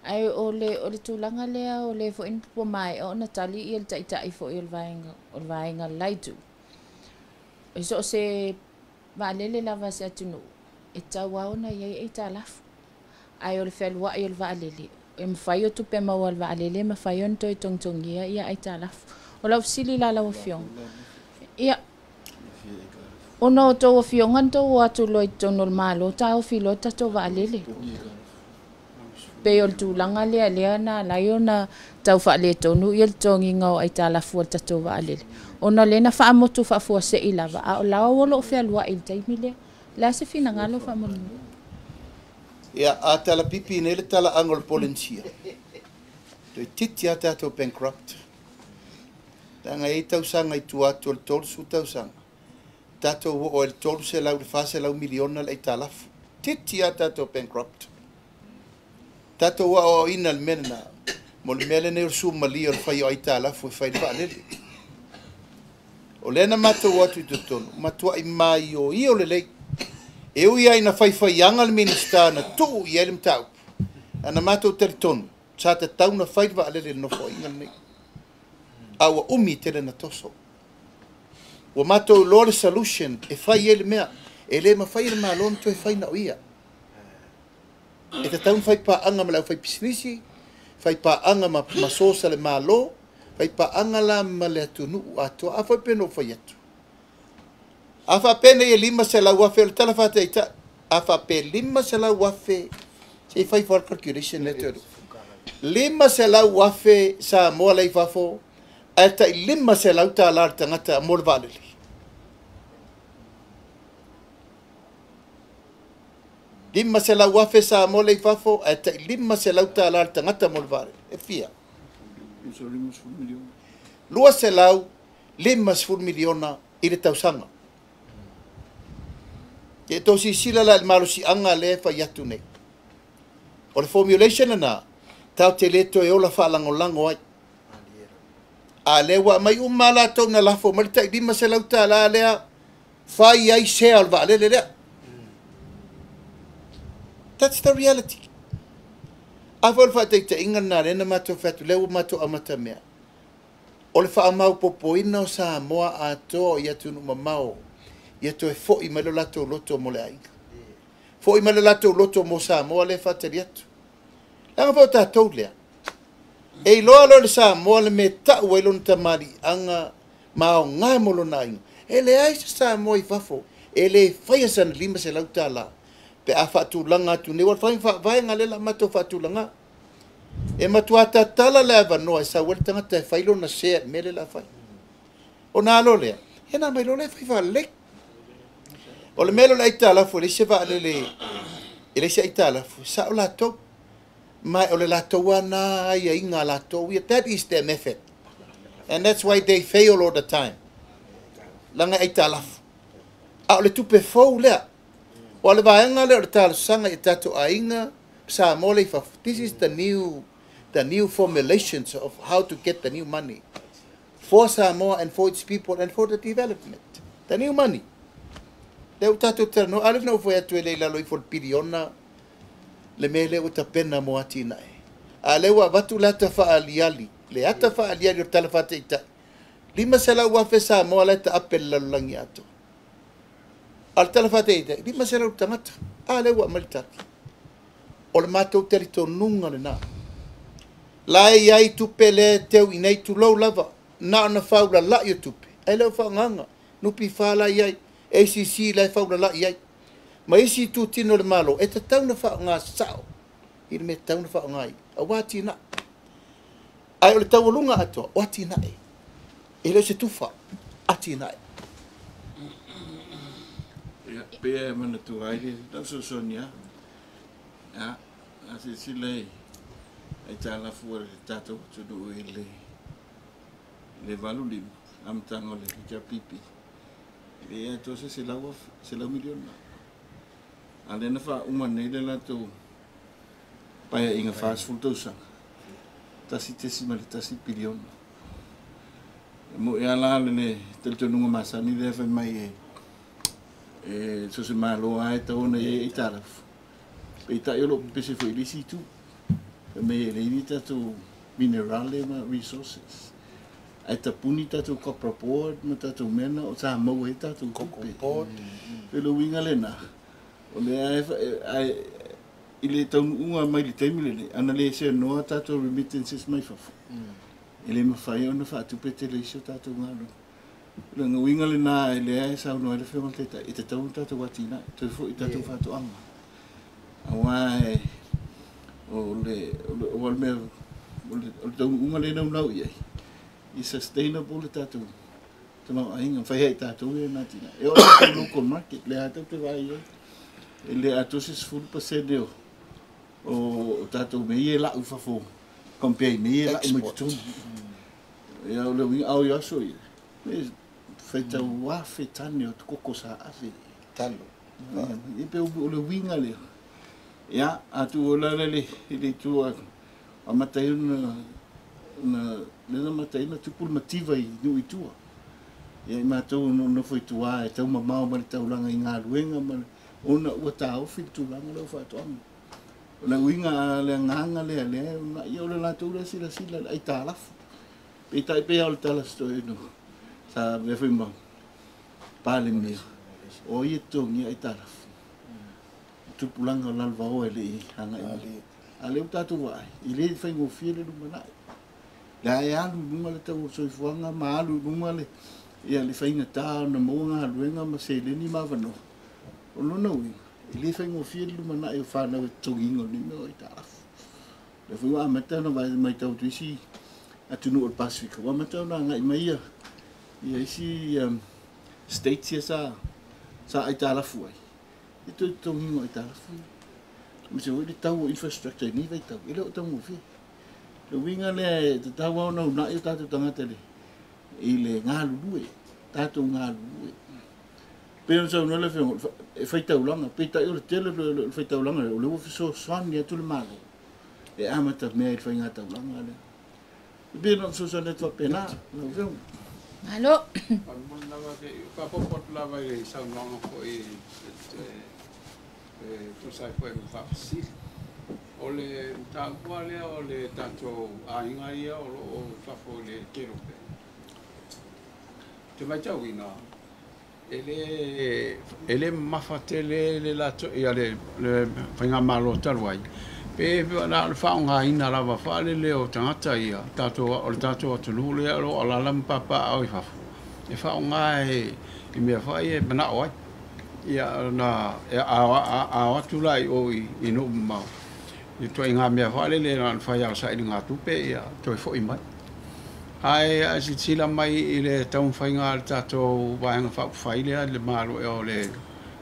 Ae o le tulaga lea o le foi ua maea ona tali ia le taitai foi o le vaega laitu. E so o se vaalele lava se atunuu e tau ona i ai aitalafu. Ae o le fealuai o le vaalele, e mafai o tupe maua le vaalele, e mafai ona toe togitogia ia aitalafu. O lau fesili la lau afioga. Ia, ona o outou afioga na tou o atu loa i totonu o le Malo taofi loa tatou vaalele. Pei o le tulaga lea na ala ai ona tau faaletonu ia le totogiina o aitalafu a le tatou vaalele. Ona lea na faamotu faafuasei lava, a o la o lo o fealuai i le taimi lea. O le a se finagalo faamolemole? Ia, a tala pipi nei le talaaga o le Polenisia. Toeitiiti lava tatou bankrupt. Leaga e i ai tausaga i tua atu o le 30 tausaga. Tatou oo ai i le 300 i le 400 miliona le aitalafu. Titi lava tatou bankrupt. Tatou aoaoina le mea lena. Mo le mea lenei o le sumalia o le fai o aitalafu e fai le vaalele. O lea na matou atu i totonu, matuai maioio lelei. E ui ai na faifaiaga le Minisita na tuu i ai le mataupu. Ana matou talitonu, sa tatau na fai le vaalele i le nofoaiga lenei. A ua umi tele na toso. Ua matou iloa le solution e fai ai le mea. E le mafai e le Malo ona toe fai na o ia. E tatau ona fai paaga ma le aufaipisinisi, fai paaga ma source a le Malo, fai paaga la ma le atunuu atoa. A foi pe na ou fai atu. A faapea nei e 500,000, o le tala faataitai, a faapea 500,000, se i fai fua le calculation lea te 500,000 Samoa la i fafo, ae tai $500 le tagata mo le vaalele. 500,000 Samoa la i fafo, ae tai $500 le tagata mo le vaalele. E fia? 250 miliona i le tausaga. E tau sisila la i le malosiaga lea e fai atu nei. O le formulation lena, tatou te le toe ola faalagolago ai. A lea ua aumai uma latou na lafo mai le tai $500 lea, fai ai share o le vaalele lea. That's the reality. A foi o le faataitaiga lena lea na matou fai atu, lea ua matou amata mea. O le faamaupopoina o Samoa atoa i atunuu mamao, ia toe foi mai le latou loto mo le aiga. Foi mai le latou loto mo Samoa lea e faatali atu. Leaga foi o tatou lea. E iloa loa le Samoa le mea tau ai lona tamaliiaga ma aoga mo lona aiga. E leai se Samoa i fafo, e le faia sana $500 pe a faatulaga atu nei. Ua fai faavaega lea la matou faatulaga. E matua tatala le avanoa e sau ai le tagata e fai lona share i mea lea la fai. Ona alo lea, e na mai loa lea fai faalelei. O le mea lea o le aitalafu, e leai se vaalele, e leai se aitalafu, sao latou. Ma o le latou ana aiaiga latou ia. That is their method. And that's why they fail all the time. Laga aitalafu. A o le tupe fou lea. O le vaega lea o le talosaga i tatou aiga, Samoa le i fafo. This is the new formulations of how to get the new money for Samoa and for its people and for the development. The new money. Lea ua tatou talanoa, a lea na ou fai atu e le i lalo ifo o le piliona le mea lea ua tapena mo atinae. A lea ua avatu le ata faaliali, le ata faaliali o le tala faataitai. 500,000 Samoa la e taape le lalolagi atoa. A o le tala faataitai, 500 tagata. A lea ua aumai le tali. O le matou talitonuga lena. La e iai tupe lea e teu i nei tulou lava, na ona faulalai o tupe. Ai lea o faagaga, NPF la iai, ACC la e faulalai ai. Ma isi itutino o le Malo, e tatau na faaaoga sao i le mea tatau na faaaoga ai. Aua atinae. Ae o le taualuga atoa, o atinae. E le o se tufa, atinae. Ia, pea e manatua ai le lau fesoasoani lava. Ia, a silasila i aitalafu a le tatou atunuu i le 85 amataga o le HRPP, e le atoa se $100 miliona. A lea na faauma nei le latou paeaiga 40 tausaga, 1.1 piliona. E moi lava la le talitonuga masani lea fai mai e so se malo lava e tatau ona i ai aitalafu. Peitai o loo pepese foi i le isi itu. Fai mai e leai ni tatou minerale ma resources. Ae tapuni tatou copra board ma tatou mea na o sa maua ai tatou tupe. Board. Pe le uiga lena, o lea ae i le taunuuga mai le taimi lenei, ana le seanoa tatou remittances mai fafo. E le mafai ona faatupe tele isi o tatou galuega. O le uiga lena e lea e saunoa ai le Afioga i le Taitai, e tatau ona tatou atinae, toe foi i tatou faatoaga. Aua e o le mea o le taunuuga lea e naunau i ai, i sustainable le tatou tamaoaiga, mafai ai e tatou ia na atinae. E oo i tatou local market, lea tatou te vaai ai. E le atoa se 10% o tatou mea ia e lau i fafo, compare i mea ia e lau mai totonu. Ia, o le uiga, a o i aso ia, e faitau afe tane o koko sa ave. Talo. Ia pe o le uiga lea. Ia, atu o la le i le itu a amata ai ona na le na amata ai ona tupu le mativa i nuu i tua. Ia i matou no nofo i tua e tau mamao ma le taulaga i galuega ma ona ua taofi le tulaga lea o faatoaga. O le uiga a le agaga lea lea ona ia o le latou lea silasila le aitalafu. Peitai pei o le tala se toeaina sa avea foi ma Palemia, o ai e totogia aitalafu? O tupulaga o lalovaoa e le i agai mai. A o lea ua tatou vaai, e le faigofie le lumanai. Lea e alu i luga le tau o le soifuaga ma alu i luga le, ia, le faigata ona maua galuega ma seleni ma avanoa. O lona uiga, e le faigofie le lumanai o fanau e totogiina o nei mea o aitalafu. O lea foi ua amata ona matau atu isi atunuu o le Pasefika, ua amata ona agai mai ia, ia isi states ia sa aitalafu ai, i toe totogiina o aitalafu ia. Aemaise foi le tau o infrastructure i lenei vaitau, e le o taugofie. Le uiga lea e tatau lava ona uunai o tatou tagata i le galulue, tatou galulue. Pei ona saunoa le Afioga, e faitaulaga, peitai o le tele o le faitaulaga lea, o lea ua fesoasoani atu le Malo e amata mea i le faigataulaga lea. E pei ona fesoasoani atu faapena, lau Afioga. Malo. Faamolemole lava se i faaopoopo atu lava i le saunoaga foi e tusa ai foi ma faafesili. O le mataupu lava lea o le tatou aiga ia o lo o i fafo i le tele o pea. Ou te matauina e le mamafa tele le latou ia le faigamalo talu ai pe na o le faaaogaina lava faalele o tagata ia tatou o le tatou atunuu lea o lo o alaala ma papaaao i fafo e faaaoga i mea foi ia e manao ai. Ia na a o atu la i o i nuu mamao i ituaiga mea faalele na ona fai lava o sailigatupe ia toe foi mai. Ae a silasila mai i le taumafaiga a le tatou Vaega Faaupufai lea i le Malo o le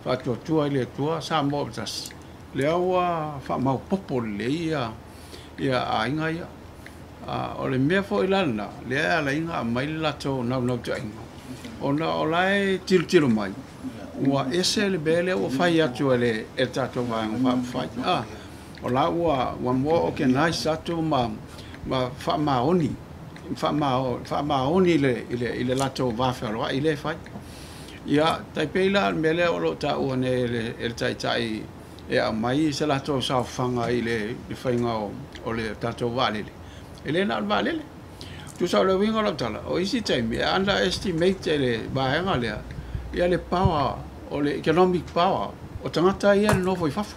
Faatuatua i le Atua Samoa ua Tasi, lea ua faamaopoopo lelei ia aiga ia. O le mea foi la lena lea e ala ai ona aumai le latou naunautaiga, ona o la e tilotilo mai ua ese le mea lea ua fai atu e le tatou Vaega Faaupufai. O la ua more organize atu ma faamaoni faamaoni i le latou va fealoai lea e fai. Ia, tai pei la o le mea lea o lo o taua nei e le Taitai e aumai se latou saofaga i le faiga o le tatou vaalele. E le na o le vaalele. Tusa o le uiga o lau tala, o isi taimi e underestimate e le vaega lea ia le power o le economic power o tagata ia e nonofo i fafo.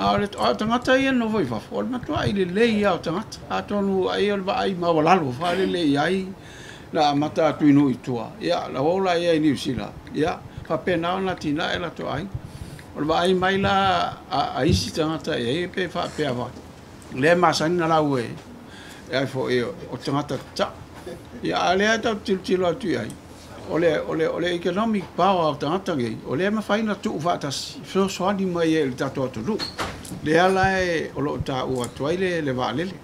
A o le tagata ia e nonofo i fafo, o le matuai lelei lava o tagata. Atonu ai o le vaai maualalo faalele i ai na amata atu i nuu i tua. Ia, lau ola ia i Niu Sila, ia, faapena ona atinae latou aiga. O le vaai mai la a isi tagata i ai pe faapea foi. Lea e masani na lau e ai foi o tagata tatao. Ia, a o lea e tatou tilotilo atu i ai, o le economic power o tagata nei, o lea e mafai ona tuufaatasi, fesoasoani mai ai i le tatou atunuu. Lea la e o lo o taua atu ai le vaalele.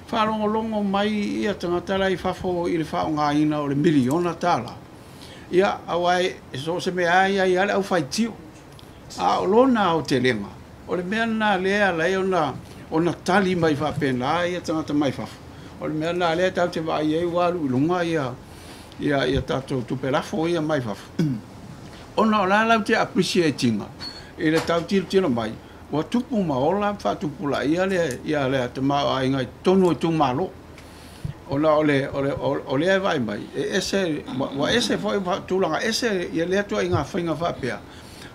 Faalogologo mai ia tagata la i fafo i le faaaogaina o le $1 miliona. Ia, aua e so o se mea lava e i ai lava le aufaitio. A o lona aotelega, o le mea lena lea e ala ai ona tali mai faapena ia tagata mai fafo. O le mea lena lea tatou te vaai ai ua alu i luga ia tatou tupe lafo ia mai fafo. Ona o la latou te appreciate ina i le tau tilotilo mai, ua tupu ma ola faatupulaia le ia le tamaoaiga i totonu o itumalo. Ona o lea e vaai mai, e ese, ua ese foi tulaga ese ia lea ituaiga faiga faapea.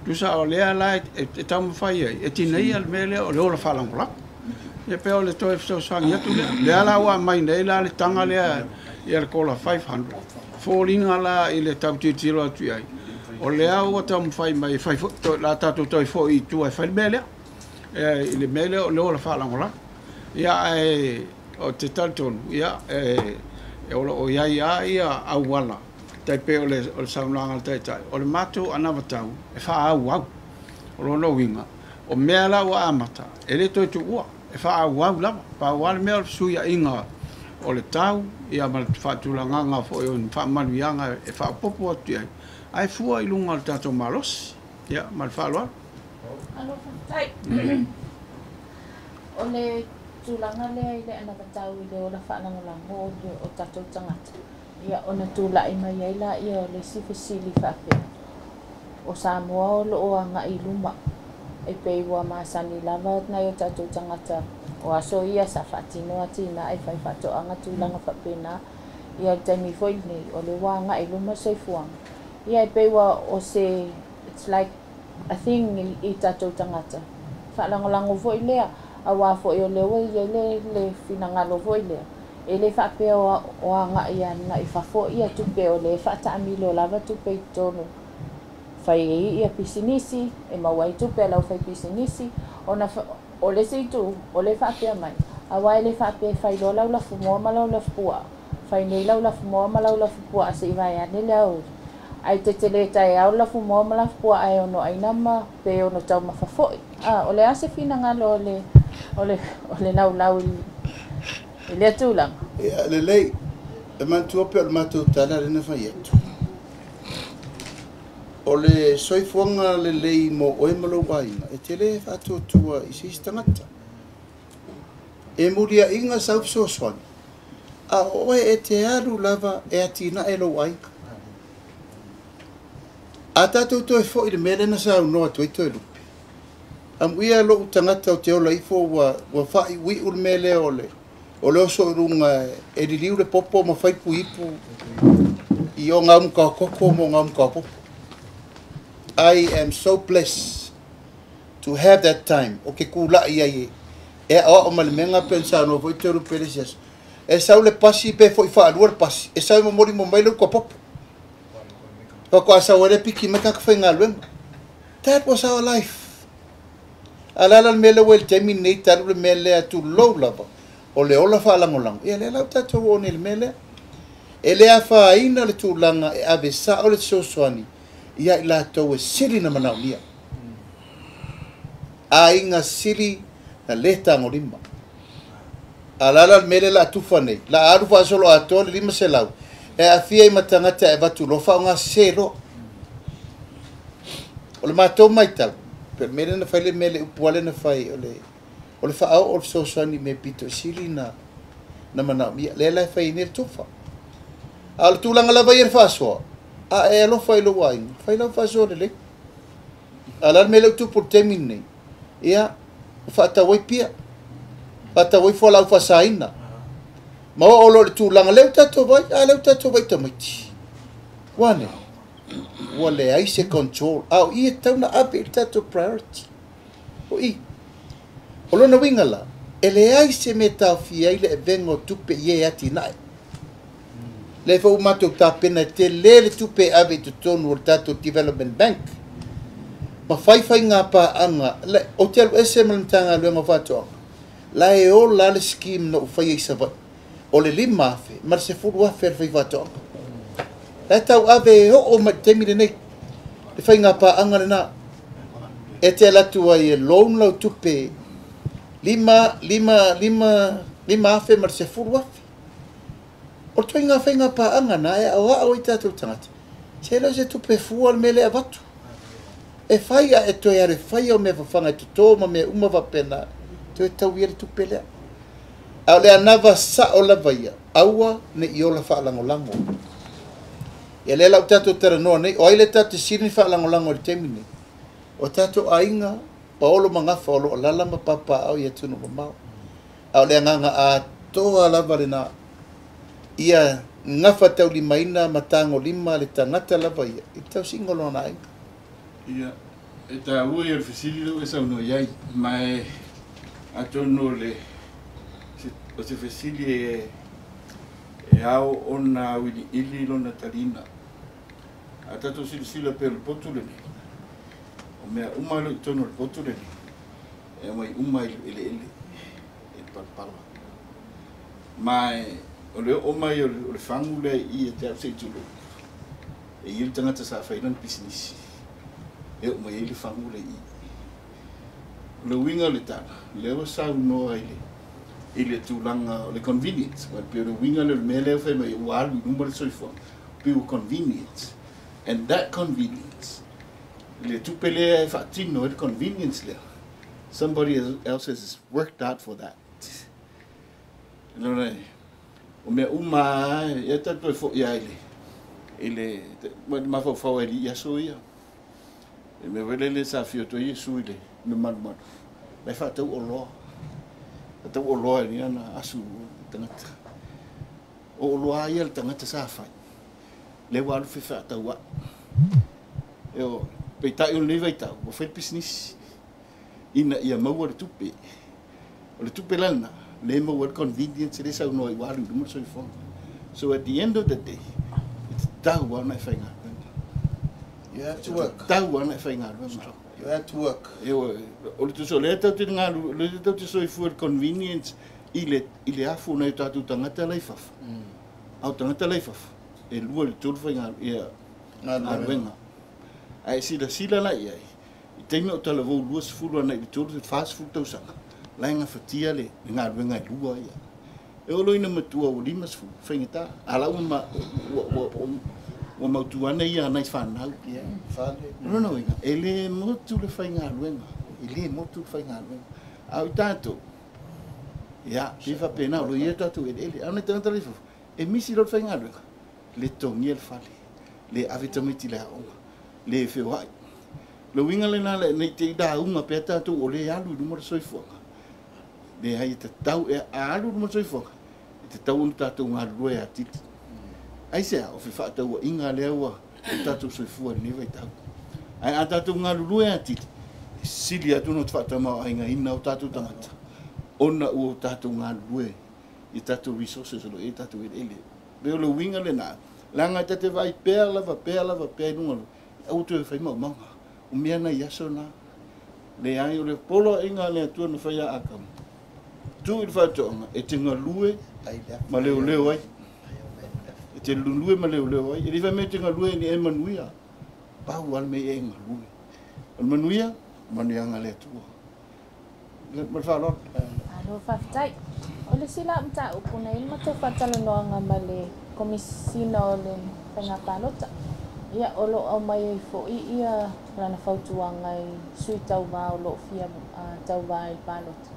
Tusa o lea la e taumafai ai, e tineia le mea lea o le ola faalagolago. Ia pe o le toe fesoasoani atu lea. Lea la ua aumai nei la le taga lea ia le kola 500. Foliga la i le tau tilotilo atu i ai. O lea ua taumafai mai e fai la tatou toe foi i tua e fai le mea lea. I le mea lea o le ola faalagolago. Ia ae o te talitonu, ia e o lo o i ai lava ia auala tai pei o le saunoaga a le Taitai, o le matou anavatau e faaauau. O lona uiga, o mea la ua amata, e le toe tuua, e faaauau lava. Pau lava le mea o le fesuiaiga o le tau, ia ma le faatulagaga foi o ni faamanuiaga e faaopoopo atu i ai, ae fua i luga o le tatou malosi. Ia, ma le faaaloalo. Alo, faafetai. O le tulaga lea i le anavatau i le ola faalagolago o tatou tagata, ia ona tulai mai ai laia o le isi fesili faapea, o Samoa o lo o agai i luma, e pei ua masani lava nai o tatou tagata o aso ia sa faatino atinae fai faatoaga tulaga faapena, ia le taimi foi lenei o le ua agai i luma le soifuaga. Ia e pei ua o se, it's like a thing i tatou tagata. Faalagolago foi lea, auā foi o lea ua i ai le finagalo foi lea, e le faapea o agai agai fafo ia tupe, o lea e faataamilo lava tupe i totonu, fai ai ia pisinisi, e maua ai tupe a le aufaipisinisi, ona o le isi itu, o lea e faapea mai, auā e le faapea e fai loa lau lafumoā ma lau lafupuaa, fai nei lau lafumoā ma lau lafupuaa se'i vaeane le aoauli, ae tetele taeao le lafumoā ma lafupuaa e ono aina ma pe ono taumafa foi. A o le a se finagalo o le laulau i lea tulaga? Ia, lelei. E manatua pea o le matou tala lea na fai atu. O le soifuaga lelei mo oe ma lou aiga, e te lē faatuatua i se isi tagata. E muliaʻiga sau fesoasoani, a o oe e te alu lava e atinae lou aiga. A tatou toe foʻi le mea lea na saunoa atu ai Toelupe. Amuia lou tagata o te ola ifo ua faaiuiu le mea lea o le oso i luga e liliu le popo ma fai puipu i o gaumu koko mo gaumu popo. I am so blessed to have that time. O ke kulaʻi ai e aʻoaʻo ma le mea pe na saunoa foi Toelupe le isi aso. E sau le pasi pe foʻi faalua le pasi. E sau e momoli mo mai le uka popo. Faatoa sau ai le piki mai kaka faigaluega. That was our life. A le ala le mea lea ua i le taimi lenei talu le mea lea tulou lava. O le ola faalagolago. Ia lea la ua tatou oo nei i le mea lea. E le afaina le tulaga e ave sao le fesoasoani ia i latou e sili na manaomia. Aiga sili na lē tagolima. A la la le mea lea la tufa nei. La alu faasolo atoa le 500. E aafia ai ma tagata e avatu loa faaaogasesē loa. O le matou matau, pe o le mea lea na fai le mea le upu lea na fai o le faaoo o le fesoasoani i mea pito i sili na manaomia. Lea la e fai nei le tufa. A o le tulaga lava ia le faasoa, a e alofa i lou aiga, fai lau faasoa lelei. A la le mea lea ua tupu i le taimi lenei, ia, ua faatau ai pia, faatau ai fualaau faasaina. Ma oo loa i le tulaga, lea ua tatou vai, a lea ua tatou vai tamaiti. Ua ane, ua leai se control. A o i e tatau na ave i le tatou priority. O i. O lona uiga la, e leai se mea taofia ai le avega o tupe i e atinae. Lea foi ua matou tapena e telē le tupe e ave i totonu o le tatou Development Bank. Ma fai faiga paaga, ou te alu ese ma le Matagaluega o Faatoaga. La e ola le scheme na ou faia i Savaii. O le 5,000 ma le 10,000 a le fai faatoaga. La e tau ave e oo mai i le taimi lenei. Le faiga paaga lena. E te alu atu ai e loan lau tupe lima, lima, lima, 5,000 ma le 10,000. O le ituaiga faiga paaga na e aoao ai tatou tagata. Se le o se tupe fua le mea lea e avatu. E fai a e toe alu e fai au mea fafaga e totō ma mea uma faapena. Toe tau ia le tupe lea. A o le anava sao lava ia, aua ne i ola faalagolago. Ia lea la ua tatou talanoa nei, o ai le tatou te sili faalagolago i le taimi nei? O tatou aiga, paolo ma gafa o lo o alaala ma papaaao i atunuu mamao. A o le agaga atoa lava lena. Ia gafa taulimaina ma tagolima le tagata lava ia i le tausiga o lona aiga. Ia, e taua ia le fesili lea ua e saunoa i ai, ma e atonu o se fesili e ao ona auiliili lona taliga. A tatou silasila pea o le potu lenei, o mea uma lea i totonu o le potu lenei, e aumai uma i le eleele, e le palapala. Ma e, o le oo mai o le fagu lea i i e te au se i tulou, e i ai le tagata sa fai lana pisinisi, e oo mai ai le fagu lea i i. O le uiga o le tala, lea ua saunoa i le tulaga o le convenience. Ua pei o le uiga lea o le mea lea fai mai ua alu i luma le soifuaga, pei ua convenience. And that convenience, le tupe lea e faatino ai le convenience lea, somebody else has worked out for that. Lona, o mea uma e tatou e foʻi lava i le mafaufau ai i aso ia. E mea foi lele sa afio atu ai Iesu i le malumalu. Lai faatau oloa. Faatau oloa i ana asu tagata. O oloa ia le tagata sa fai. Lea ua alu fefaatauaʻi. E o peitai o lenei vaitau ua fai le pisinisi ina ia maua le tupe. O le tupe la lena lea e maua ai le convenience lea e saunoa ai ua alu i luma le soifuaga. So at the end of the day, e tatau lava ona e faigaluega. You have to work. E tatau lava ona e faigaluega. You have to work. Ioe, o le tusa o lea tatou te galu, o lea tatou te soifua i le convenience i le, i le afu o nai o tatou tagata la i fafo. A o tagata la i fafo, e 2 i le 3 faigalu, ia, galuega. Ae silasila la i ai, i taimi o talavou 20 ana i le 30, 40 tausaga, la e gafatia le galuega e lua ia. E oo loa ina matua ua 50, faigata, a la ua, ua, ua, ua mautu ane ia nai fanau. Ia, fale. O lona uiga, e le motu le faigaluega, e le motu le faigaluega. A o i tatou, ia, pei faapena, o lo o i ai o tatou eleele. A o nai tagata la i fafo, e misi loa le faigaluega, le totogia le fale, le ave tamaiti i le aoga, le feoai. O le uiga lena ne i te i lauga pea tatou o lea e alu i luma le soifuaga. Leai, e tatau, e a alu i luma le soifuaga, e tatau ona tatou galulue atili. Aisea? O fefaatauaiga lea ua tatou soifua i lenei vaitau. Ae a tatou galulue atili, e sili atu ona faatamaoaigaina o tatou tagata ona ua tatou galulue i tatou resources o lo o i ai tatou eleele. Pei o le uiga lena, leaga ta te vaai pea lava, pea lava, pea i luga, aua toe fai maumaga. O mea na i aso na. Leai, o le poloaiga a le Atua na fai ia Atamu, tuu i le faatoaga e te galue ma leoleo ai. E te lulue ma leoleo ai. E le fai mai e te galue ni e manuia. Pau lava le mea ia e galue. O le manuia, manuiaga a le Atua. Ma le faaaloalo. Malo faafetai. O le isi la mataupu na i ai le matou faatalanoaga ma le Komesina o le Faiga Palota, ia o lo o aumai ai foi ia lana fautuaga i sui tauva o lo o fia tauva i le palota,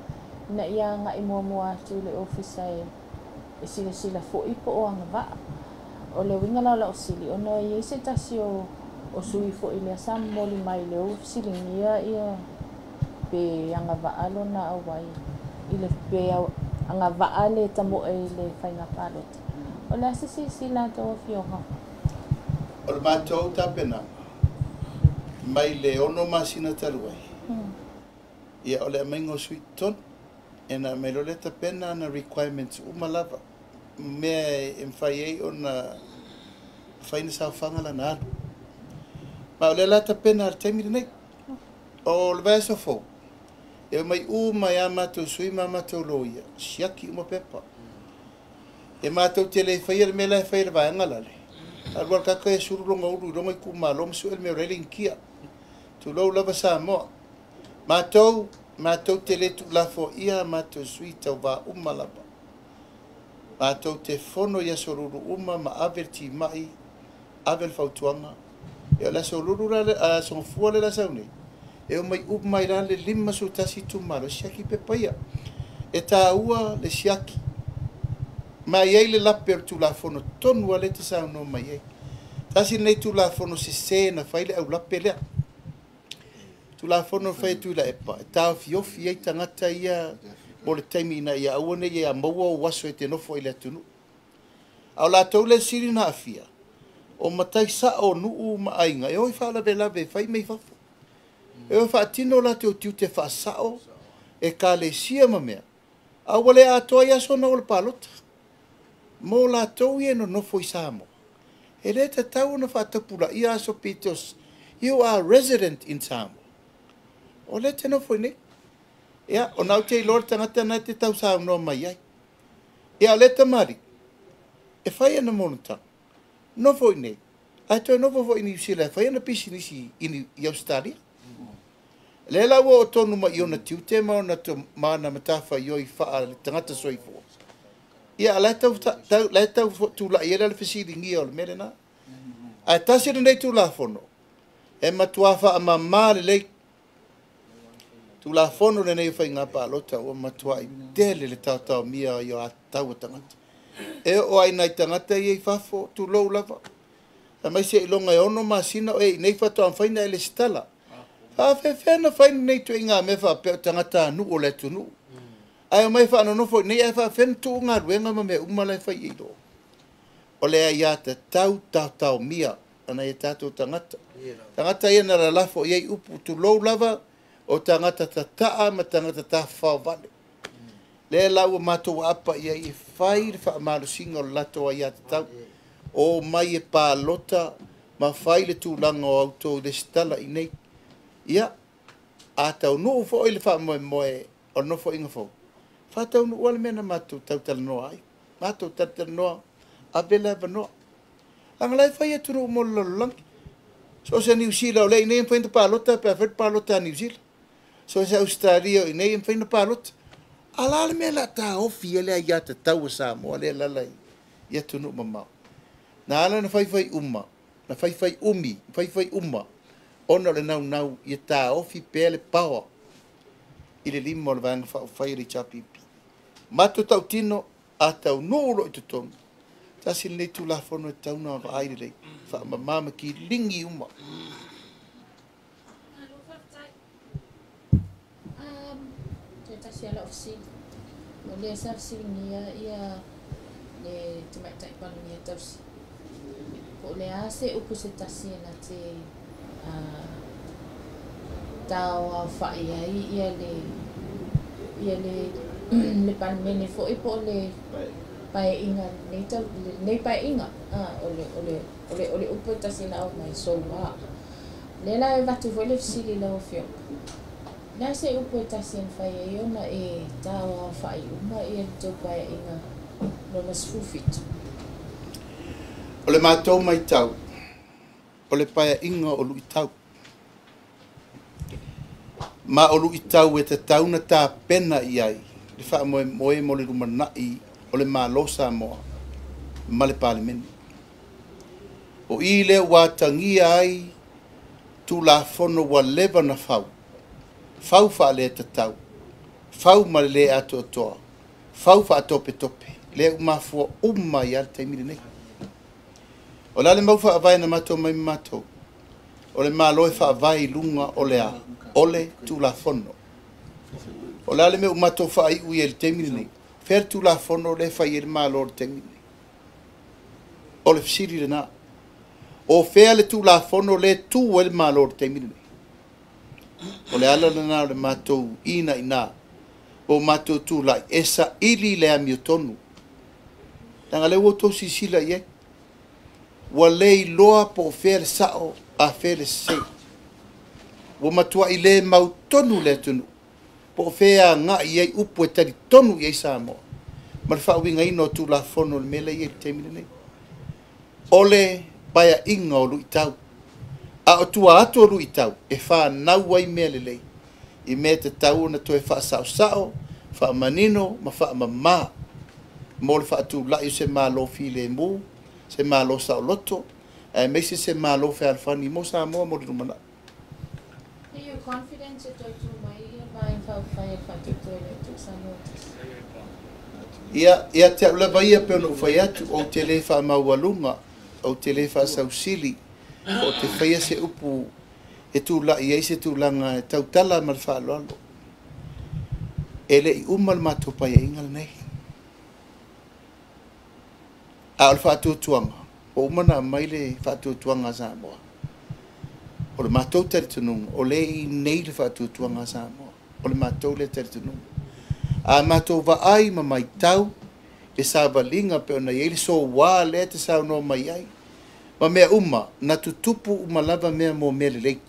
ina ia agai muamua atu i le ofisa e silasila foi po o agavaa. O le uiga la o lau fesili, ona e i ai se tasi o sui foi lea sa momoli mai lea ua fesiligia ia pe agavaa lona auai i le pe agavaa le tamoe i le faiga palota. O le a se silasila a tou afioga? O le matou tapenaga mai le 6 masina talu ai, ia o le aumaiga o sui i totonu, e na aumai loa lea tapena ana requirements uma lava, mea e mafai ai ona fai ni saofaga lana alu. Ma o lea la tapena i le taimi lenei. O le vaiaso fou, e omai uma ai a matou sui ma a matou loia, siaki uma pepa. E matou te le faia le mea la e fai e le vaega lale, alu ala kaka e sulu loga ulu i loga itumalo ma sue le mea o la e le inikia. Tulou lava Samoa. Matou, matou te le tuulafoaia a matou sui tauva uma lava. Matou te fono i aso lulu uma ma ave le timai, ave le fautuaga. E o le aso lulu la, aso gafua lea la sau nei, e omai uma ai la le 51 itumalo e siaki pepa ia. E taua le siaki. Ma e i ai le lape o le Tulafono tonu lava lea e te saunoa mai ai. Tasi lenei Tulafono sese na fai le aulape lea. Tulafono na fai e Tuilaepa e taofiofi ai tagata ia mo le taimi ina ia aua ne i ia maua ou aso e te nofo ai i le atunuu. A o latou lea sili ona aafia, o matai sao o nuu ma aiga e o i faalavelave e fai mea i fafo. E o e faatino o latou tiute faasao, ekalesia ma mea, a ua le atoa ai aso ona o le palota. Mo latou ia e nonofo i Samoa, e le tatau ona faatapulaia aso because you are resident in Samoa. O lea e te nofo i nei. Ia, ona ou te iloa le tagata lena e te tausaunoa mai ai. Ia, o lea tamalii, e fai ana monotaga, nofo i nei, ae toe nofo foi i Niu Sila e fai ana pisinisi i Ausetalia. Lea la ua oo tonu mai i ona tiute ma ona ma ana matafaioi faale-tagata soifua. Ia, a o la e tau, tau, la e tau tulai ai la le fesiligia o le mea lena. Ae tasi lenei Tulafono e matua faamama lelei. Tulafono lenei o Faiga Palota ua matuai tele le taotaomia i o taua tagata. E oo lava i nai tagata ia i fafo, tulou lava, aemaise seiloga e 6 masina o e i inei faatoa mafai ona e lesitala. Faafefea ona fai lenei ituaiga mea faapea o tagatanuu o le atunuu ae omai e faanonofo i inei ae faafefea ona tuu galuega ma mea uma la e fai i ai loa. O le aiatatau taotaomia. a nai o tatou tagata. Tagata ia na lalafo i ai upu tulou lava o tagata tata'a ma tagata tafafao vale. Lea la ua matou aapa i ai e fai le faamalosiga o le latou aiatatau. O mai e palota ma fai le tulaga o autou lesitala i nei. Ia, a taunuu foi le faamoemoe o le nofoaiga fou, faataunuua le mea na matou tautalanoa ai. Matou talatalanoa, ave le avanoa. Leaga la e fai atunuu mo le lalolagi. So o se Niu Sila o lea i inei e mafai ona palota pe afai le palota a Niu Sila. So o se Ausetalia o i inei e mafai ona palota. A la le mea o le a taofi ai le aiatatau a Samoa lea e alaala i atunuu mamao. Na ala ona faifai uma, na faifai umi, faifai uma, ona o le naunau ia taofi pea le power i le lima o le Vaega Faaupufai a le HRPP. Matou tautino, a taunuu loa i totonu, tasi lenei Tulafono e tatau ona vaai lelei, faamama ma kiligi uma. Malo faafetai. Toe tasi lava lau fesili. O lea sa fesiligia ia le Tamaitai Palemia tausi. Po o le a se upu se tasi e na te taoaofa'i ai ia le ia le le Palemene foi po o le paeaiga lenei tau lenei paeaiga o le o le o le o le upu e tasi na aumai soua. Lea la e avatu foi le fesili i lau Afioga. O le a se upu e tasi e mafai ai ona e taoaofa'i uma ia le tou paeaiga lona 17? O le matou matau, o le paeaiga o luitau. Ma o luitau e tatau ona tapena i ai le faamoemoe mo le lumanai o le Malo Samoa ma le Palemene. O i lea ua atagia ai Tulafono ua leva ona fau, fau faaletatau, fau ma le le atoatoa, fau faatopetope, lea ua mafua uma ai lava le taimi lenei. O le a le mau faavae na matou mai ma matou? O le Malo e faavae i luga o le a? O le Tulafono. O le a le mea ua matou faaiu i ai i le taimi lenei? Fea le Tulafono lea e fai ai le Malo i le taimi lenei? O le fesili lena. O fea le Tulafono lea e tu ai le Malo i le taimi lenei? O le ala lena o le matou inaina ua matou tulai e saili le amiotonu. Leaga o lea ua outou silasila i ai, ua le iloa po o fea le sao a fea le sese. Ua matuai le mautonu le atunuu po o fea e agai i ai upu e talitonu i ai Samoa ma le faauigaina o Tulafono o le mea lea e i ai i le taimi lenei. O le paeaiga o luitau, a o tua atu o luitau e fanau ai mea lelei i mea e tatau ona toe faasaosao, faamanino ma faamama mo le faatulai o se Malo filemu, se Malo saoloto, aemaise se Malo fealofani mo Samoa mo le lumanai. Are you confident e toe tū mai ia Vaega Faaupufai a le Faatuatua i le Atua Samoa Tasi? Ia, ia te au lava ia pei ona ou fai atu, ou te le faamaualuga, ou te le faasausili, po o te faia se upu e tulai ai se tulaga e tautala ma le faaaloalo. E le i uma le matou paeaiga lenei. A o le faatuatuaga, ua uma ona aumai le faatuatuaga a Samoa. O le matou talitonuga, o lea e i inei le faatuatuaga a Samoa. O le matou lea talitonuga. A matou vaai ma matau le savaliga pei ona i ai le soua lea e te saunoa mai ai, ma mea uma, na tutupu uma lava mea mo mea lelei.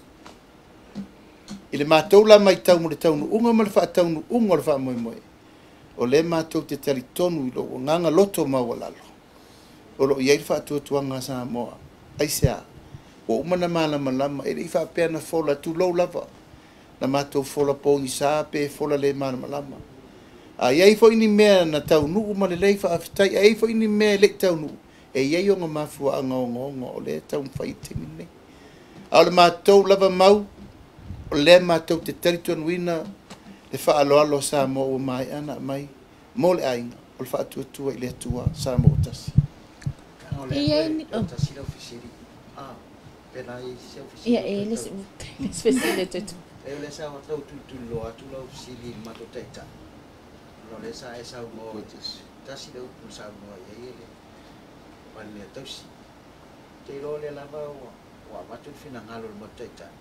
I le matou la matau mo le taunuuga ma le faataunuuga o le faamoemoe, o lea matou te talitonu i lou agaga loto maualalo, o lo o i ai le faatuatuaga a Samoa. Aisea? Ua uma ona malamalama, e le i faapea na fola, tulou lava, na matou fola pogisa pe fola le malamalama. A i ai foi ni mea na taunuu ma lelei, faafetai, a i ai foi ni mea e le i taunuu, e i ai ona mafuaaga ogaoga o lea e taumafai i le taimi lenei. A o le matou lava mau, o lea matou te talitonuina le faaaloalo a Samoa ua maea ona aumai mo le aiga, o le faatuatua i le Atua Samoa ua tasi. E i ai ni... Oh. Ia, e le isi fesili e toe tuu. E o lea sa tau tulituliloa atu lau fesili i le matou taitai, ona o lea sa e saunoa, tasi le upu na saunoa i ai e le Palemia tausi. Te iloa o lea lava ua avatu le finagalo o le matou Taitai,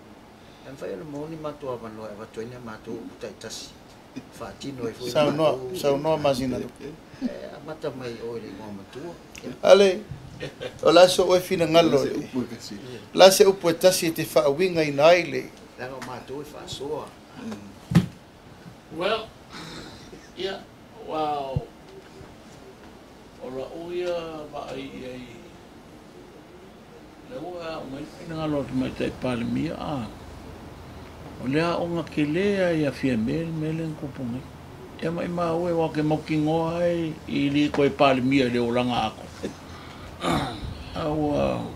ae mafai ona maua ni matou avanoa e avatu ai ni a matou upu taitasi e faatino ai foi le Saunoa, matou saunoa Masina. E amata mai i o i le igoa matua. Ale, o la so oe finagalo Se le. upu e kasi. La se upu e tasi e te faauiga ina ai le. Leaga o matou e faasoa. Well, ia, wow. O la'u ia vaai i ai, lea ua aumai le finagalo o le Tamaitai Palemia, a o le aoga kelē lava ia Fiamē le mea lea na tupu nei. Ia maʻimau e, aua ou te mautinoa ai i lī toe Palemia i le olaga atoa. A ua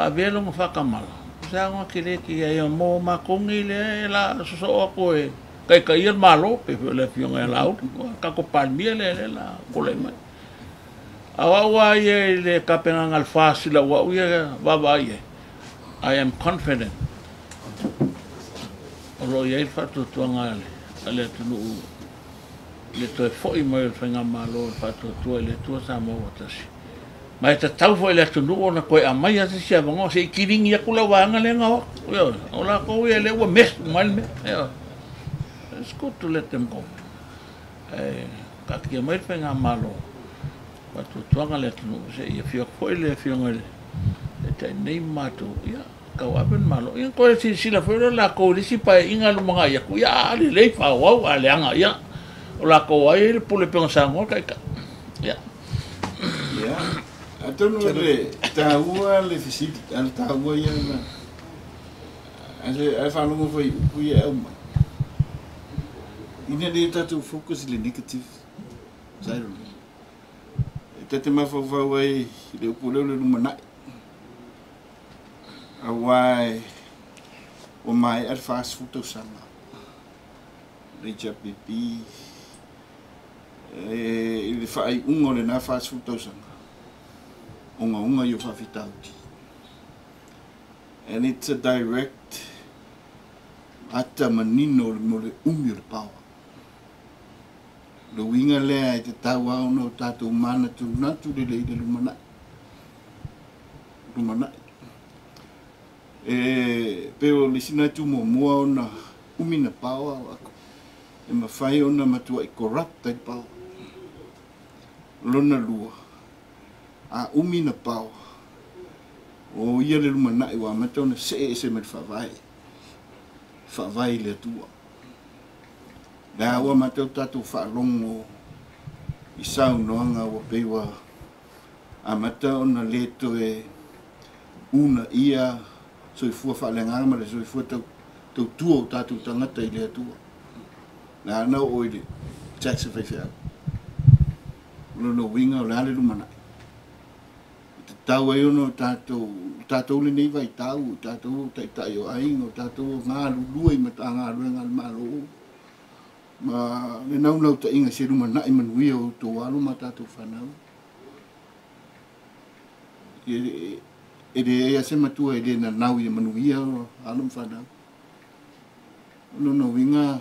avea lona faatamala, o se aoga kelē tele ai mo matou nei lea e la sosoo atu e taitaia le Malo, pei foi o le afioga ia Laauli, tatou Palemia lea lea la tulai mai. A o au lava ia i le tapenaga a le FAST i lau au ia vaavaai i ai, I am confident o lo o i ai le faatuatuaga a le atunuu i le toe fo'i mai o le faigamalo o le faatuatua i le Atua Samoa ua tasi. Ma e tatau foi i le atunuu ona toe aumaia se isi avanoa se i kilini atu le vaega lea na o atu. Ioe, o latou ia lea ua mess uma ai le mea. Ioe. It's good to let them go. Ae taatia mai le faigamalo faatuatuaga le atunuu se i afio atu foi le afioga i le Taitai nei ma matou, ia tauave le Malo. Ia toe silasila foi lea latou i le isi paeaiga lumanai atu, ia a lelei faaauau, a leaga, ia o latou ai le pule pei ona saunoa le Taitai. Ia. Ia, atonu o le taua le fesili, a le taua ia na ae faalogo foi i upu ia e aumai. Ina le tatou focus i le negative side o le mea. E ta te mafaufau ai i le upu lea o le lumanai. Aua e ua maea le 40 tausaga. Le HRPP e i le faaiuga o lena 40 tausaga. Ogaoga i o faafitauli. And it's a direct ata manino mo le umi o le power. Le uiga lea e te tau au ona o tatou manatunatu lelei i le lumanai. Lumanai. E pe o le isi nai muamua ona umi na power o ako. E mafai ona matuai corrupt ai le power. Lona lua, a umi na power, o ia le lumanai ua amata ona see ese mai le faavae. Faavae i le Atua. Lea ua amata o tatou faalogo i saunoaga ua pei ua amata ona le toe una ia soifua faaleagaga ma le soifua tautua o tatou tagata i le Atua. Lea na oo i le tax e faifeau. O lona uiga o le a le lumanai. E tatau ai ona o tatou lenei vaitau, o tatou taitai o aiga, o tatou galulue i Matagaluega a le Malo. Ma le naunautaiga se lumanai manuia o outou alo ma tatou fanau. E leai lava se matua e le nanau ia manuia alo ma fanau. O lona uiga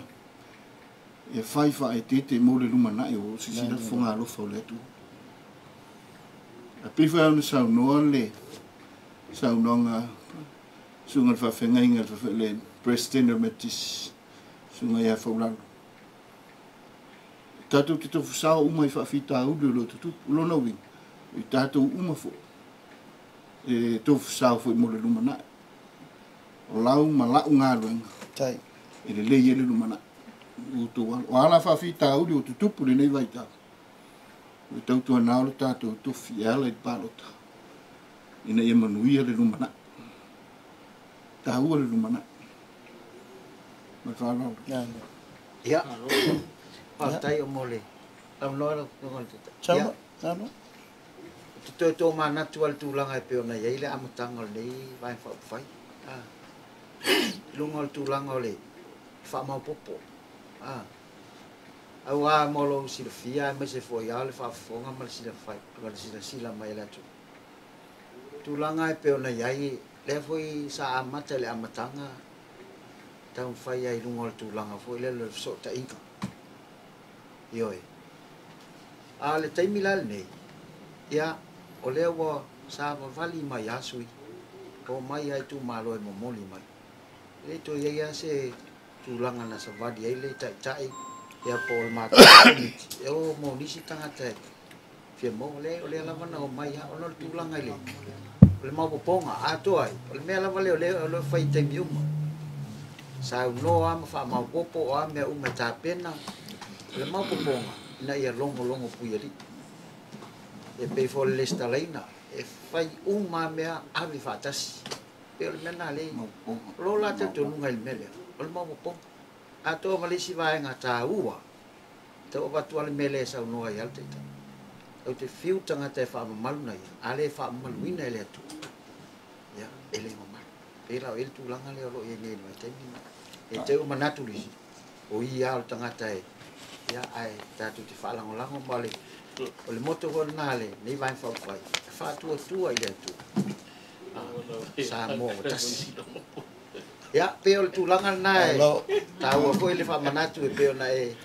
e fai faaeteete mo le lumanai o sisila fofoga alofa o le Atua. A pei foi ona saunoa le saunoaga susuga le faafeagaiga le President o le Methodist, susuga ia Faulalo. Tatou te tofusao uma i faafitauli o lo tutupu. O lona uiga, i tatou uma foi, e tofusao foi mo le lumanai. O lau ma lau galuega, Tai. e lelei ai le lumanai. O outou alo. O ala faafitauli o tutupu lenei vaitau. O tautuanao le tatou tofi e ala i le palota. Ina ia manuia le lumanai. Taua le lumanai. Ma le faaaloalo. Ia, faafetai o mo le avanoa lau Afioga i le Taitai. Saunoa, saunoa. Te toe tō manatu a le tulaga e pei ona i ai le amataga o lenei Vaega Faaupufai. I luga o le tulaga o le faamaopoopo. Auā mo lou silafia aemaise foi lava le faafofoga ma le silafai ma le silasila mai a le atunuu. Tulaga e pei ona i ai lea foi sa amata i le amataga taumafai ai i luga o le tulaga foi lea o le fesootaiga. Ioe. A o le taimi la lenei, ia, o lea ua Savavali mai lava sui usufono, omai lava itumalo e momoli mai. E le toe i ai lava se tulaga na savali ai le taitai ia po o le matou komiti e o mo nisi tagata e fia maua. Leai, o lea lava na omai lava ona o le tulaga i le o le maopoopoga atoa ai, o le mea lava lea o lea o lo o fai i taimi uma. Saunoa ma faamaopoopo o a mea uma e tapena o le maopoopoga ina ia logologo puialii. E pei foi o le resitalaina, e fai uma lava mea ave faatasi. Pei o le mea lena lea o lo o la talitonuga i le mea lea, o le maopoopoga. Atoa ma le isi vaega taua, tau avatu lava le mea lea e saunoa ai lava le Taitai. Ou te fiu tagata e faamamalu na ia, a le faamamaluina e le Atua, ia, e le mamalu. Pei la o i ai le tulaga lea o lo o i ai nei i le vaitaimi lenei. E te i ua manatu nisi, o ia lava o le tagata e, ia, ae tatou te faalagolago ma o le motto foi lena a lenei Vaega Faaupufai, e faatuatua i le Atua. Samoa ua tasi. Ia, pei o le tulaga lena e taua foi le faamanatu e pei ona e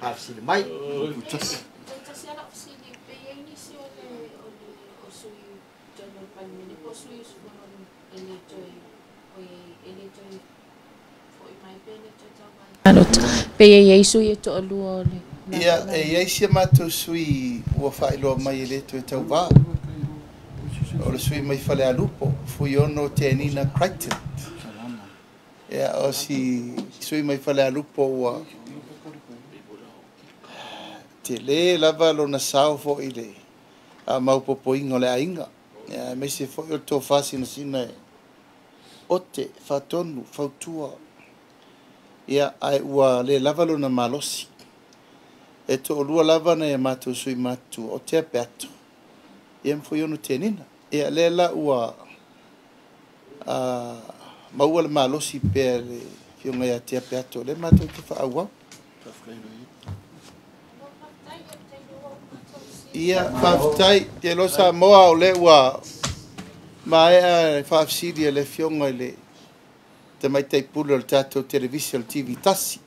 faafesili mai. Toe tasi lava lau fesili, pe i ai nisi o le o sui totonu o le Palemene po o sui usufono e le toe e le toe foi mai pe le toe tauva i le palota, pe i ai sui e toalua o le Ia, e i ai si a matou sui ua faailoa mai e le toe tauva. O le sui mai Falealupo, Fuiono Tenina Crichton. Ia, o si sui mai Falealupo ua tele lava lona sao foi i le faamaopoopoina o le aiga. Ia, aemaise foi o le tofa sinasina e ote, faatonu, fautua. Ia, ae ua le lava lona malosi. E toalua lava nai a matou sui matutua, o Tea Peato, ia ma Fuiono Tenina. Ia, lea la ua maua le malosi pea e le Afioga ia Tea Peato, lea matou te faaauau. Ia, faafetai. Te iloa Samoa o lea ua maea le faafesili a le Afioga i le Tamaitai Pule o le tatou Televise o le TV1.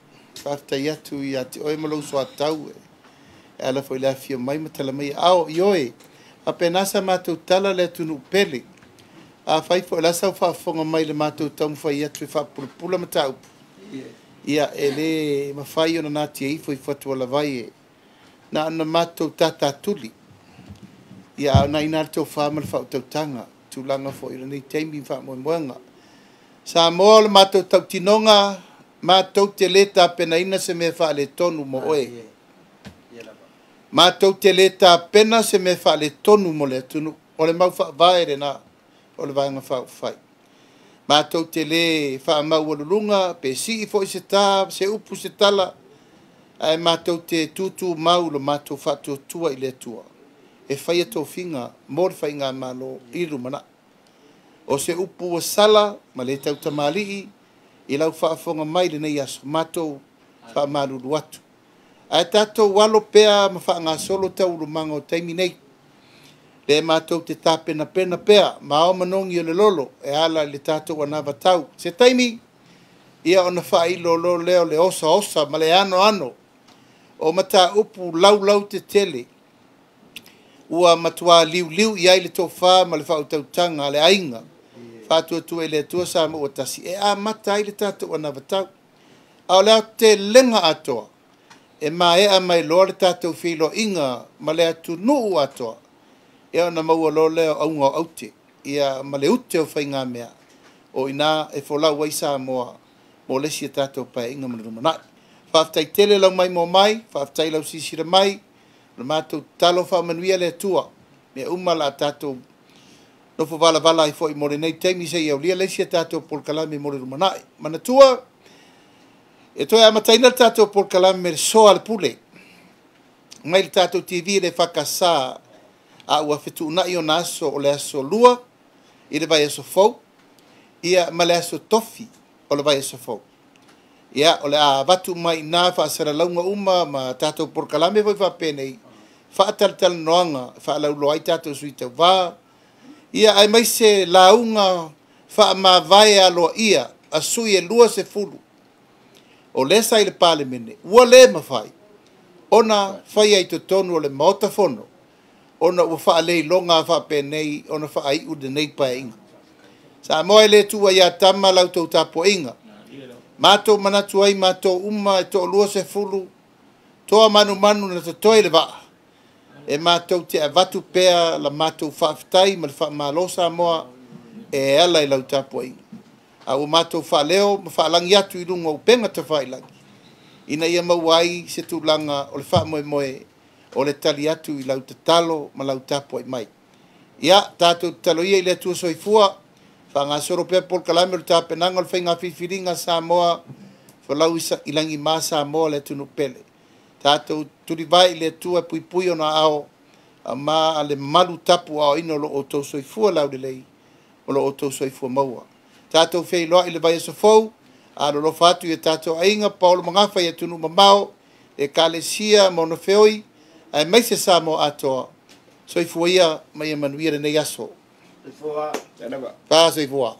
Faafetai atu ia te oe ma lou soatau e ala foi i le afifio mai ma tala mai aao. Ioe, faapena sa matou tala le atunuu pele. Afai foi o le a sau faafofoga mai i le matou taumafai atu e faapulapula mataupu, ia e le mafai ona natia ifo i fatualavai e na ona matou tatatuli. Ia a o na ina le tofa ma le faautautaga, tulaga foi o lenei taimi ma faamoemoega. Samoa o le matou tautinoga, matou te le tapenaina se mea faaletonu mo oe. Matou te le tapena se mea faaletonu mo le atunuu. O le mau faavae lena o le Vaega Faaupufai. Matou te le faamaualuluga pe sii foi se tā, se upu, se tala, ae matou te tutumau lo matou faatuatua i le Atua e faia tofiga mo le faigamalo i le lumanai. O se upu ua sala ma le tautamalii i lau faafofoga mai i lenei aso, matou faamalulu atu. Ae tatou alo pea ma faagasolo taualumaga o taimi nei. Lea matou te tapenapena pea ma ao manogi o le lolo e ala i le tatou anavatau. Se taimi, ia ona faailo lea o le osaosa ma le anoano o mataupu laulau tetele ua matua liuliu i ai le tofa ma le faautautaga a le aiga faatuatua i le Atua Samoa ua tasi e amata ai le tatou anavatau. A o le aotelega atoa e maea mai loa le tatou feiloaiga ma le atunuu atoa, ia ona maua loa lea o auga o aute ia ma le ute o faigamea o ina e folau ai Samoa mo le isi a tatou paeaiga ma le lumanai. Faafetai tele lau maimoa mai, faafetai lau silasila mai, o le matou tatalo faamanuia le Atua. Mea uma la tatou nofo valavala ai foi mo lenei taimi seia aulia le isi a tatou polokalame mo le lumanai. Manatua, e toe amataina le tatou polokalame le soa a le pule mai le tatou TV le EFKS a ua fetuunai ona aso o le aso 2 i le vaiaso fou, ia ma le aso tofi o le vaiaso fou. Ia, o le a avatu mai ina faasalalauga uma ma tatou polokalame foi faapenei, faatalatalanoaga faalauiloa ai tatou sui tauva, ia aemaise lauga faamavae aloaia a sui e 20 o lea sa i le Palemene ua le mafai ona faia i totonu o le Maota Fono ona ua faaleiloga faapenei ona faaiu lenei paeaiga. Samoa e le tuua ia tama la outou tapuaiga. Matou manatu ai matou uma e 20 toa manumanu na totoe le vaa, e matou te avatu pea la matou faafetai ma le faamalo Samoa e ala i lau tapuaiga. A ua matou faaleo ma faalagi atu i luga o upega tafailagi, ina ia maua ai se tulaga o le faamoemoe o le tali atu i lau tatalo ma lau tapuai mai. Ia, tatou tatalo ia i le Atua soifua, faagasolo pea polokalame o le tapenaga o le faiga filifiliga Samoa, folau i lagima Samoa le atunuu pele. Tatou tulivae i le Atua e puipui ona ao ma le malu tapu aoaina o lo outou soifua laulelei, o lo outou soifua maua. Tatou feiloai i le vaiaso fou, alolofa atu i tatou aiga, paolo magafa i atunuu mamao, ekalesia ma ona feoi, aemaise Samoa atoa, soifua ia ma ia manuia lenei aso. Soifua. Fa soifua.